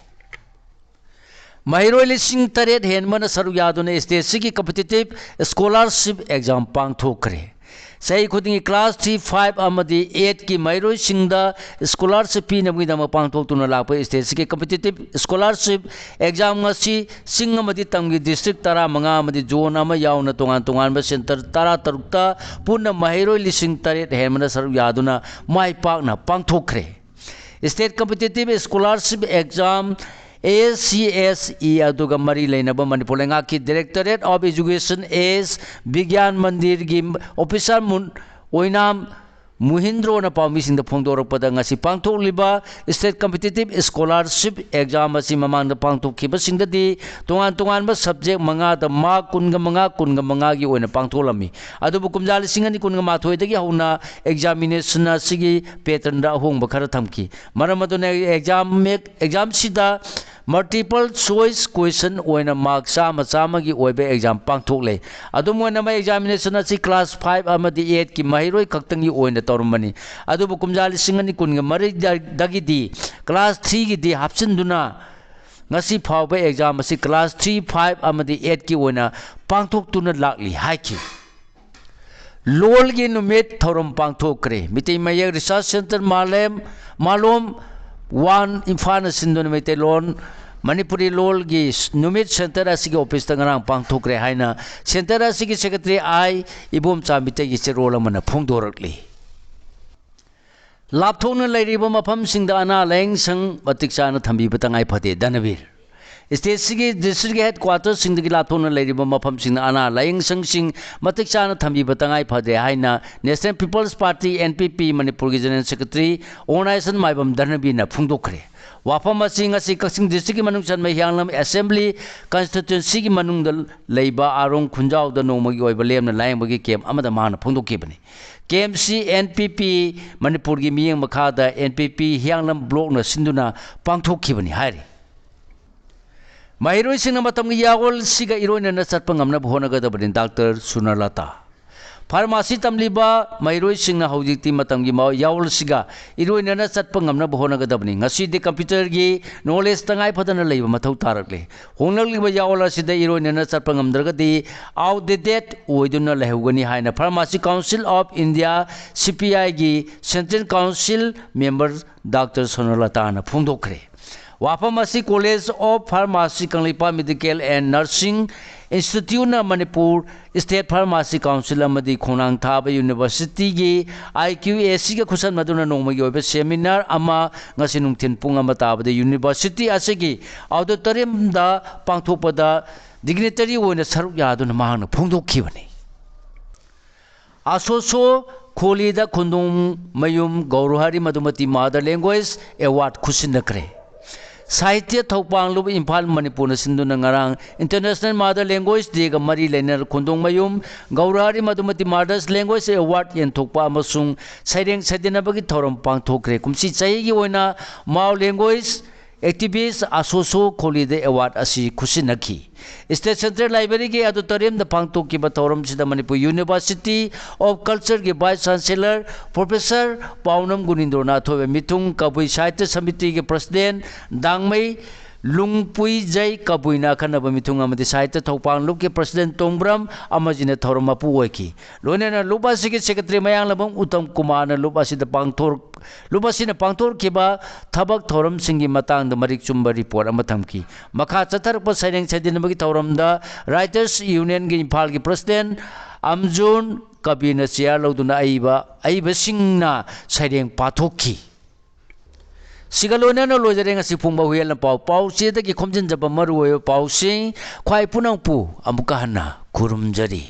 ꯃꯍꯩꯔꯣꯏ ꯂꯤꯁꯤꯡ ꯇꯔꯦꯠ ꯍꯦꯟꯕꯅ ꯁꯔꯨꯛ ꯌꯥꯗꯨꯅ ꯁ꯭ꯇꯦꯠꯁꯤꯒꯤ ꯀꯝꯄꯤꯇꯤꯇꯤꯞ ꯁ꯭ꯀꯣꯂꯥꯔꯁꯤꯞ ꯑꯦꯛꯖꯥꯝ ꯄꯥꯡꯊꯣꯛꯈ꯭ꯔꯦ꯫ ꯆꯍꯤ ꯈꯨꯗꯤꯡꯒꯤ ꯀ꯭ꯂꯥꯁ ꯊ꯭ꯔꯤ, ꯐꯥꯏꯚ ꯑꯃꯗꯤ ꯑꯩꯠꯀꯤ ꯃꯍꯩꯔꯣꯏꯁꯤꯡꯗ ꯁ꯭ꯀꯣꯂꯥꯔꯁꯤꯞ ꯄꯤꯅꯕꯒꯤꯗꯃꯛ ꯄꯥꯡꯊꯣꯛꯇꯨꯅ ꯂꯥꯛꯄ ꯁ꯭ꯇꯦꯠꯁꯤꯒꯤ ꯀꯝꯄꯤꯇꯤꯇꯤꯞ ꯁ꯭ꯀꯣꯂꯥꯔꯁꯤꯞ ꯑꯦꯛꯖꯥꯝ ꯉꯁꯤ ꯆꯤꯡ ꯑꯃꯗꯤ ꯇꯝꯒꯤ ꯗꯤꯁꯇ꯭ꯔꯤꯛ ꯇꯔꯥꯃꯉꯥ ꯑꯃꯗꯤ ꯖꯣꯟ ꯑꯃ ꯌꯥꯎꯅ ꯇꯣꯉꯥꯟ ꯇꯣꯉꯥꯟꯕ ꯁꯦꯟꯇꯔ ꯇꯔꯥꯇꯔꯨꯛꯇ ꯄꯨꯟꯅ ꯃꯍꯩꯔꯣꯏ ꯂꯤꯁꯤꯡ ꯇꯔꯦꯠ ꯍꯦꯟꯕꯅ ꯁꯔꯨꯛ ꯌꯥꯗꯨꯅ ꯃꯥꯏ ꯄꯥꯛꯅ ꯄꯥꯡꯊꯣꯛꯈ꯭ꯔꯦ꯫ State competitive scholarship exam, A C S E, ꯑꯗꯨꯒ ꯃꯔꯤ ꯂꯩꯅꯕ ꯃꯅꯤꯄꯨꯔ ꯂꯩꯉꯥꯛꯀꯤ ꯗꯥꯏꯔꯦꯛꯇꯣꯔꯦꯠ ꯑꯣꯐ ꯏꯖꯨꯀꯦꯁꯟ, ꯑꯦꯁ ꯕꯤꯒ꯭ꯌꯥꯟ ꯃꯟꯗꯤꯔꯒꯤ ꯑꯣꯐꯤꯁꯥꯔ ꯃꯨꯟ-, ꯑꯣꯏꯅꯥꯝ ꯃꯨꯍꯤꯟꯗ꯭ꯔꯣꯅ ꯄꯥꯎꯃꯤꯁꯤꯡꯗ ꯐꯣꯡꯗꯣꯔꯛꯄꯗ, ꯉꯁꯤ ꯄꯥꯡꯊꯣꯛꯂꯤꯕ ꯁ꯭ꯇꯦꯠ ꯀꯝꯄꯤꯇꯤꯇꯤꯞ ꯁ꯭ꯀꯣꯂꯥꯔꯁꯤꯞ ꯑꯦꯛꯖꯥꯝ ꯑꯁꯤ ꯃꯃꯥꯡꯗ ꯄꯥꯡꯊꯣꯛꯈꯤꯕꯁꯤꯡꯗꯗꯤ ꯇꯣꯉꯥꯟ ꯇꯣꯉꯥꯟꯕ ꯁꯕꯖꯦꯛ ꯃꯉꯥꯗ ꯃꯥꯔꯛ ꯀꯨꯟꯒ ꯃꯉꯥ, ꯀꯨꯟꯒ ꯃꯉꯥꯒꯤ ꯑꯣꯏꯅ ꯄꯥꯡꯊꯣꯛꯂꯝꯃꯤ꯫ ꯑꯗꯨꯕꯨ ꯀꯨꯝꯖꯥ ꯂꯤꯁꯤꯡ ꯑꯅꯤ ꯀꯨꯟꯒ ꯃꯥꯊꯣꯏꯗꯒꯤ ꯍꯧꯅ ꯑꯦꯛꯖꯥꯃꯤꯅꯦꯁꯟ ꯑꯁꯤꯒꯤ ꯄꯦꯇꯔꯟꯗ ꯑꯍꯣꯡꯕ ꯈꯔ ꯊꯝꯈꯤ꯫ ꯃꯔꯝ ꯑꯗꯨꯅ ꯑꯦꯛꯖꯥꯝ ꯃꯦꯛ-, ꯑꯦꯛꯖꯥꯝꯁꯤꯗ ꯃꯜꯇꯤꯄꯜ ꯆꯣꯏꯁ ꯀ꯭ꯋꯦꯁꯟ ꯑꯣꯏꯅ ꯃꯥꯔꯛ ꯆꯥꯝꯃ ꯆꯥꯝꯃꯒꯤ ꯑꯣꯏꯕ ꯑꯦꯛꯖꯥꯝ ꯄꯥꯡꯊꯣꯛꯂꯦ꯫ ꯑꯗꯨꯝ ꯑꯣꯏꯅꯃꯛ, ꯑꯦꯛꯖꯥꯃꯤꯅꯦꯁꯟ ꯑꯁꯤ ꯀ꯭ꯂꯥꯁ ꯐꯥꯏꯚ ꯑꯃꯗꯤ ꯑꯩꯠꯀꯤ ꯃꯍꯩꯔꯣꯏ ꯈꯛꯇꯪꯒꯤ ꯑꯣꯏꯅ ꯇꯧꯔꯝꯕꯅꯤ꯫ ꯑꯗꯨꯕꯨ ꯀꯨꯝꯖꯥ ꯂꯤꯁꯤꯡ ꯑꯅꯤ ꯀꯨꯟꯒ ꯃꯔꯤꯗꯒꯤꯗꯤ ꯀ꯭ꯂꯥꯁ ꯊ꯭ꯔꯤꯒꯤꯗꯤ ꯍꯥꯞꯆꯤꯟꯗꯨꯅ ꯉꯁꯤ ꯐꯥꯎꯕ ꯑꯦꯛꯖꯥꯝ ꯑꯁꯤ ꯀ꯭ꯂꯥꯁ ꯊ꯭ꯔꯤ, ꯐꯥꯏꯚ ꯑꯃꯗꯤ ꯑꯩꯠꯀꯤ ꯑꯣꯏꯅ ꯄꯥꯡꯊꯣꯛꯇꯨꯅ ꯂꯥꯛꯂꯤ ꯍꯥꯏꯈꯤ꯫ ꯂꯣꯜꯒꯤ ꯅꯨꯃꯤꯠ ꯊꯧꯔꯝ ꯄꯥꯡꯊꯣꯛꯈ꯭ꯔꯦ꯫ ꯃꯤꯇꯩ ꯃꯌꯦꯛ ꯔꯤꯁꯔꯁ ꯁꯦꯟꯇꯔ ꯃꯥꯂꯦꯝ, ꯃꯥꯂꯣꯝ ꯋꯥꯟ ꯏꯝꯐꯥꯜꯅ ꯁꯤꯟꯗꯨꯅ ꯃꯩꯇꯩꯂꯣꯟ, ꯃꯅꯤꯄꯨꯔꯤ ꯂꯣꯜꯒꯤ ꯅꯨꯃꯤꯠ ꯁꯦꯟꯇꯔ ꯑꯁꯤꯒꯤ ꯑꯣꯐꯤꯁꯇ ꯉꯔꯥꯡ ꯄꯥꯡꯊꯣꯛꯈ꯭ꯔꯦ ꯍꯥꯏꯅ ꯁꯦꯟꯇꯔ ꯑꯁꯤꯒꯤ ꯁꯦꯀ꯭ꯔꯦꯇꯔꯤ ꯑꯥꯏ ꯏꯕꯣꯝꯆꯥ ꯃꯤꯇꯩꯒꯤ ꯆꯦꯔꯣꯜ ꯑꯃꯅ ꯐꯣꯡꯗꯣꯔꯛꯂꯤ꯫ ꯂꯥꯞꯊꯣꯛꯅ ꯂꯩꯔꯤꯕ ꯃꯐꯝꯁꯤꯡꯗ ꯑꯅꯥ ꯂꯥꯌꯦꯡ ꯁꯪ ꯃꯇꯤꯛ ꯆꯥꯅ ꯊꯝꯕꯤꯕ ꯇꯉꯥꯏ ꯐꯗꯦ꯫ ꯙꯅꯕꯤꯔ꯫ ꯁ꯭ꯇꯦꯠꯁꯤꯒꯤ ꯗꯤꯁꯇ꯭ꯔꯤꯛꯀꯤ ꯍꯦꯗ ꯀ꯭ꯋꯥꯇꯔꯁꯤꯡꯗꯒꯤ ꯂꯥꯞꯊꯣꯛꯅ ꯂꯩꯔꯤꯕ ꯃꯐꯝꯁꯤꯡꯗ ꯑꯅꯥ ꯂꯥꯌꯦꯡ ꯁꯪꯁꯤꯡ ꯃꯇꯤꯛ ꯆꯥꯅ ꯊꯝꯕꯤꯕ ꯇꯉꯥꯏ ꯐꯗ꯭ꯔꯦ ꯍꯥꯏꯅ National People's Party, N P P, ꯃꯅꯤꯄꯨꯔꯒꯤ ꯖꯦꯅꯔꯦꯜ ꯁꯦꯀ꯭ꯔꯦꯇꯔꯤ ꯑꯣꯔꯒꯅꯥꯏꯖꯦꯁꯟ ꯃꯥꯏꯕꯝ ꯙꯔꯅꯕꯤꯔꯅ ꯐꯣꯡꯗꯣꯛꯈ꯭ꯔꯦ꯫ ꯋꯥꯐꯝ ꯑꯁꯤ ꯉꯁꯤ ꯀꯛꯆꯤꯡ ꯗꯤꯁꯇ꯭ꯔꯤꯛꯀꯤ ꯃꯅꯨꯡ ꯆꯟꯕ ꯍꯤꯌꯥꯡꯂꯝ ꯑꯦꯁꯦꯝꯕ꯭ꯂꯤ ꯀꯟꯁꯇꯤꯇ꯭ꯋꯦꯟꯁꯤꯒꯤ ꯃꯅꯨꯡꯗ ꯂꯩꯕ ꯑꯥꯔꯣꯡ ꯈꯨꯟꯖꯥꯎꯗ ꯅꯣꯡꯃꯒꯤ ꯑꯣꯏꯕ ꯂꯦꯝꯅ ꯂꯥꯌꯦꯡꯕꯒꯤ ꯀꯦꯝꯞ ꯑꯃꯗ ꯃꯍꯥꯛꯅ ꯐꯣꯡꯗꯣꯛꯈꯤꯕꯅꯤ꯫ ꯀꯦꯝꯞꯁꯤ N P P ꯃꯅꯤꯄꯨꯔꯒꯤ ꯃꯤꯠꯌꯦꯡ ꯃꯈꯥꯗ N P P ꯍꯤꯌꯥꯡꯂꯝ ꯕ꯭ꯂꯣꯛꯅ ꯁꯤꯟꯗꯨꯅ ꯄꯥꯡꯊꯣꯛꯈꯤꯕꯅꯤ ꯍꯥꯏꯔꯤ꯫ ꯃꯍꯩꯔꯣꯏꯁꯤꯡꯅ ꯃꯇꯝꯒꯤ ꯌꯥꯑꯣꯜꯁꯤꯒ ꯏꯔꯣꯏꯅꯅ ꯆꯠꯄ ꯉꯝꯅꯕ ꯍꯣꯠꯅꯒꯗꯕꯅꯤ, ꯗꯥꯛꯇꯔ ꯁꯨꯅꯔꯂꯇꯥ꯫ ꯐꯥꯔꯃꯥꯁꯤ ꯇꯝꯂꯤꯕ ꯃꯍꯩꯔꯣꯏꯁꯤꯡꯅ ꯍꯧꯖꯤꯛꯇꯤ ꯃꯇꯝꯒꯤ ꯃꯥ-, ꯌꯥꯑꯣꯜꯁꯤꯒ ꯏꯔꯣꯏꯅꯅ ꯆꯠꯄ ꯉꯝꯅꯕ ꯍꯣꯠꯅꯒꯗꯕꯅꯤ꯫ ꯉꯁꯤꯗꯤ ꯀꯝꯄ꯭ꯌꯨꯇꯔꯒꯤ ꯅꯣꯂꯦꯖ ꯇꯉꯥꯏ ꯐꯗꯅ ꯂꯩꯕ ꯃꯊꯧ ꯇꯥꯔꯛꯂꯦ꯫ ꯍꯣꯡꯂꯛꯂꯤꯕ ꯌꯥꯑꯣꯜ ꯑꯁꯤꯗ ꯏꯔꯣꯏꯅꯅ ꯆꯠꯄ ꯉꯝꯗ꯭ꯔꯒꯗꯤ ꯑꯥꯎꯠꯗꯦꯇꯦꯠ ꯑꯣꯏꯗꯨꯅ ꯂꯩꯍꯧꯒꯅꯤ ꯍꯥꯏꯅ Pharmacy Council of India, C P I ꯒꯤ ꯁꯦꯟꯇ꯭ꯔꯦꯜ ꯀꯥꯎꯟꯁꯤꯜ ꯃꯦꯝꯕꯔ ꯗꯥꯛꯇꯔ ꯁꯣꯅꯂꯇꯥꯅ ꯐꯣꯡꯗꯣꯛꯈ꯭ꯔꯦ꯫ ꯋꯥꯐꯝ ꯑꯁꯤ College of Pharmacy ꯀꯪꯂꯩꯄꯥꯛ Medical and Nursing Instituteꯅ ꯃꯅꯤꯄꯨꯔ ꯁ꯭ꯇꯦꯠ ꯐꯥꯔꯃꯥꯁꯤ ꯀꯥꯎꯟꯁꯤꯜ ꯑꯃꯗꯤ ꯈꯣꯡꯅꯥꯡ ꯊꯥꯕ ꯌꯨꯅꯤꯚꯔꯁꯤꯇꯤꯒꯤ I Q A Cꯒ ꯈꯨꯠꯁꯝꯅꯗꯨꯅ ꯅꯣꯡꯃꯒꯤ ꯑꯣꯏꯕ ꯁꯦꯃꯤꯅꯥꯔ ꯑꯃ ꯉꯁꯤ ꯅꯨꯡꯊꯤꯜ ꯄꯨꯡ ꯑꯃ ꯇꯥꯕꯗ ꯌꯨꯅꯤꯚꯔꯁꯤꯇꯤ ꯑꯁꯤꯒꯤ ꯑꯣꯗꯤꯇꯣꯔꯤꯌꯝꯗ ꯄꯥꯡꯊꯣꯛꯄꯗ ꯗꯤꯒꯅꯤꯇꯔꯤ ꯑꯣꯏꯅ ꯁꯔꯨꯛ ꯌꯥꯗꯨꯅ ꯃꯍꯥꯛꯅ ꯐꯣꯡꯗꯣꯛꯈꯤꯕꯅꯤ꯫ ꯑꯁꯣꯁꯣ ꯈꯣꯂꯤꯗ ꯈꯨꯟꯗꯣꯡꯃꯌꯨꯝ ꯒꯧꯔꯍꯔꯤ ꯃꯗꯨꯃꯇꯤ Mother Language Award ꯈꯨꯠꯁꯤꯟꯅꯈ꯭ꯔꯦ꯫ ꯁꯥꯍꯤꯇ꯭ꯌ ꯊꯧꯄꯥꯡꯂꯨꯞ ꯏꯝꯐꯥꯜ ꯃꯅꯤꯄꯨꯔꯅ ꯁꯤꯟꯗꯨꯅ ꯉꯔꯥꯡ International Mother Language Dayꯒ ꯃꯔꯤ ꯂꯩꯅꯅ ꯈꯨꯟꯗꯣꯡꯃꯌꯨꯝ ꯒꯧꯔꯍꯔꯤ ꯃꯗꯨꯃꯇꯤ Mother's Language Award ꯌꯦꯟꯊꯣꯛꯄ ꯑꯃꯁꯨꯡ ꯁꯩꯔꯦꯡ ꯁꯩꯗꯅꯕꯒꯤ ꯊꯧꯔꯝ ꯄꯥꯡꯊꯣꯛꯈ꯭ꯔꯦ꯫ ꯀꯨꯝꯁꯤ ꯆꯍꯤꯒꯤ ꯑꯣꯏꯅ Mao Language Activist ꯑꯁꯣꯁꯣ ꯈꯣꯂꯤꯗ ꯑꯦꯋꯥꯔꯗ ꯑꯁꯤ ꯈꯨꯠꯁꯤꯟꯅꯈꯤ꯫ ꯁ꯭ꯇꯦꯠ ꯁꯦꯟꯇ꯭ꯔꯦꯜ ꯂꯥꯏꯕ꯭ꯔꯦꯔꯤꯒꯤ ꯑꯣꯗꯤꯇꯣꯔꯤꯌꯝꯗ ꯄꯥꯡꯊꯣꯛꯈꯤꯕ ꯊꯧꯔꯝꯁꯤꯗ Manipur University of Cultureꯒꯤ Vice Chancellor Professor ꯄꯥꯎꯅꯝ ꯒꯨꯅꯤꯟꯗ꯭ꯔꯣꯅ ꯑꯊꯣꯏꯕ ꯃꯤꯊꯨꯡ, ꯀꯕꯨꯏ ꯁꯥꯍꯤꯇ꯭ꯌ ꯁꯃꯤꯇꯤꯒꯤ President ꯗꯥꯡꯃꯩ ꯂꯨꯡꯄꯨꯏꯖꯩ ꯀꯕꯨꯏꯅ ꯑꯈꯟꯅꯕ ꯃꯤꯊꯨꯡ ꯑꯃꯗꯤ ꯁꯥꯍꯤꯇ꯭ꯌ ꯊꯧꯄꯥꯡ ꯂꯨꯞꯀꯤ President ꯇꯣꯡꯕ꯭ꯔꯝ ꯑꯃꯖꯤꯅ ꯊꯧꯔꯝ ꯃꯄꯨ ꯑꯣꯏꯈꯤ꯫ ꯂꯣꯏꯅꯅ ꯂꯨꯞ ꯑꯁꯤꯒꯤ Secretary ꯃꯌꯥꯡꯂꯥꯡꯕꯝ ꯎꯇꯝ ꯀꯨꯃꯥꯔꯅ ꯂꯨꯞ ꯑꯁꯤꯗ ꯄꯥꯡꯊꯣꯛ-, ꯂꯨꯞ ꯑꯁꯤꯅ ꯄꯥꯡꯊꯣꯛꯈꯤꯕ ꯊꯕꯛ ꯊꯧꯔꯝꯁꯤꯡꯒꯤ ꯃꯇꯥꯡꯗ ꯃꯔꯤꯛ ꯆꯨꯝꯕ ꯔꯤꯄꯣꯔꯠ ꯑꯃ ꯊꯝꯈꯤ꯫ ꯃꯈꯥ ꯆꯠꯊꯔꯛꯄ ꯁꯩꯔꯦꯡ ꯁꯩꯗꯅꯕꯒꯤ ꯊꯧꯔꯝꯗ Writers Unionꯒꯤ ꯏꯝꯐꯥꯜꯒꯤ President ꯑꯝꯖꯨꯟ ꯀꯕꯤꯔꯅ ꯆꯤꯌꯥꯔ ꯂꯧꯗꯨꯅ ꯑꯏꯕ, ꯑꯏꯕꯁꯤꯡꯅ ꯁꯩꯔꯦꯡ ꯄꯥꯊꯣꯛꯈꯤ꯫ ꯁꯤꯒ ꯂꯣꯏꯅꯅ ꯂꯣꯏꯖꯔꯦ ꯉꯁꯤ ꯐꯣꯡꯕ ꯍꯨꯏꯌꯦꯟ ꯂꯥꯟꯄꯥꯎ ꯄꯥꯎꯆꯦꯗꯒꯤ ꯈꯣꯝꯖꯤꯟꯖꯕ ꯃꯔꯨꯑꯣꯏꯕ ꯄꯥꯎꯁꯤꯡ꯫ ꯈ꯭ꯋꯥꯏ ꯄꯨꯝꯅꯃꯛꯄꯨ ꯑꯃꯨꯛꯀ ꯍꯟꯅ ꯈꯨꯔꯨꯝꯖꯔꯤ꯫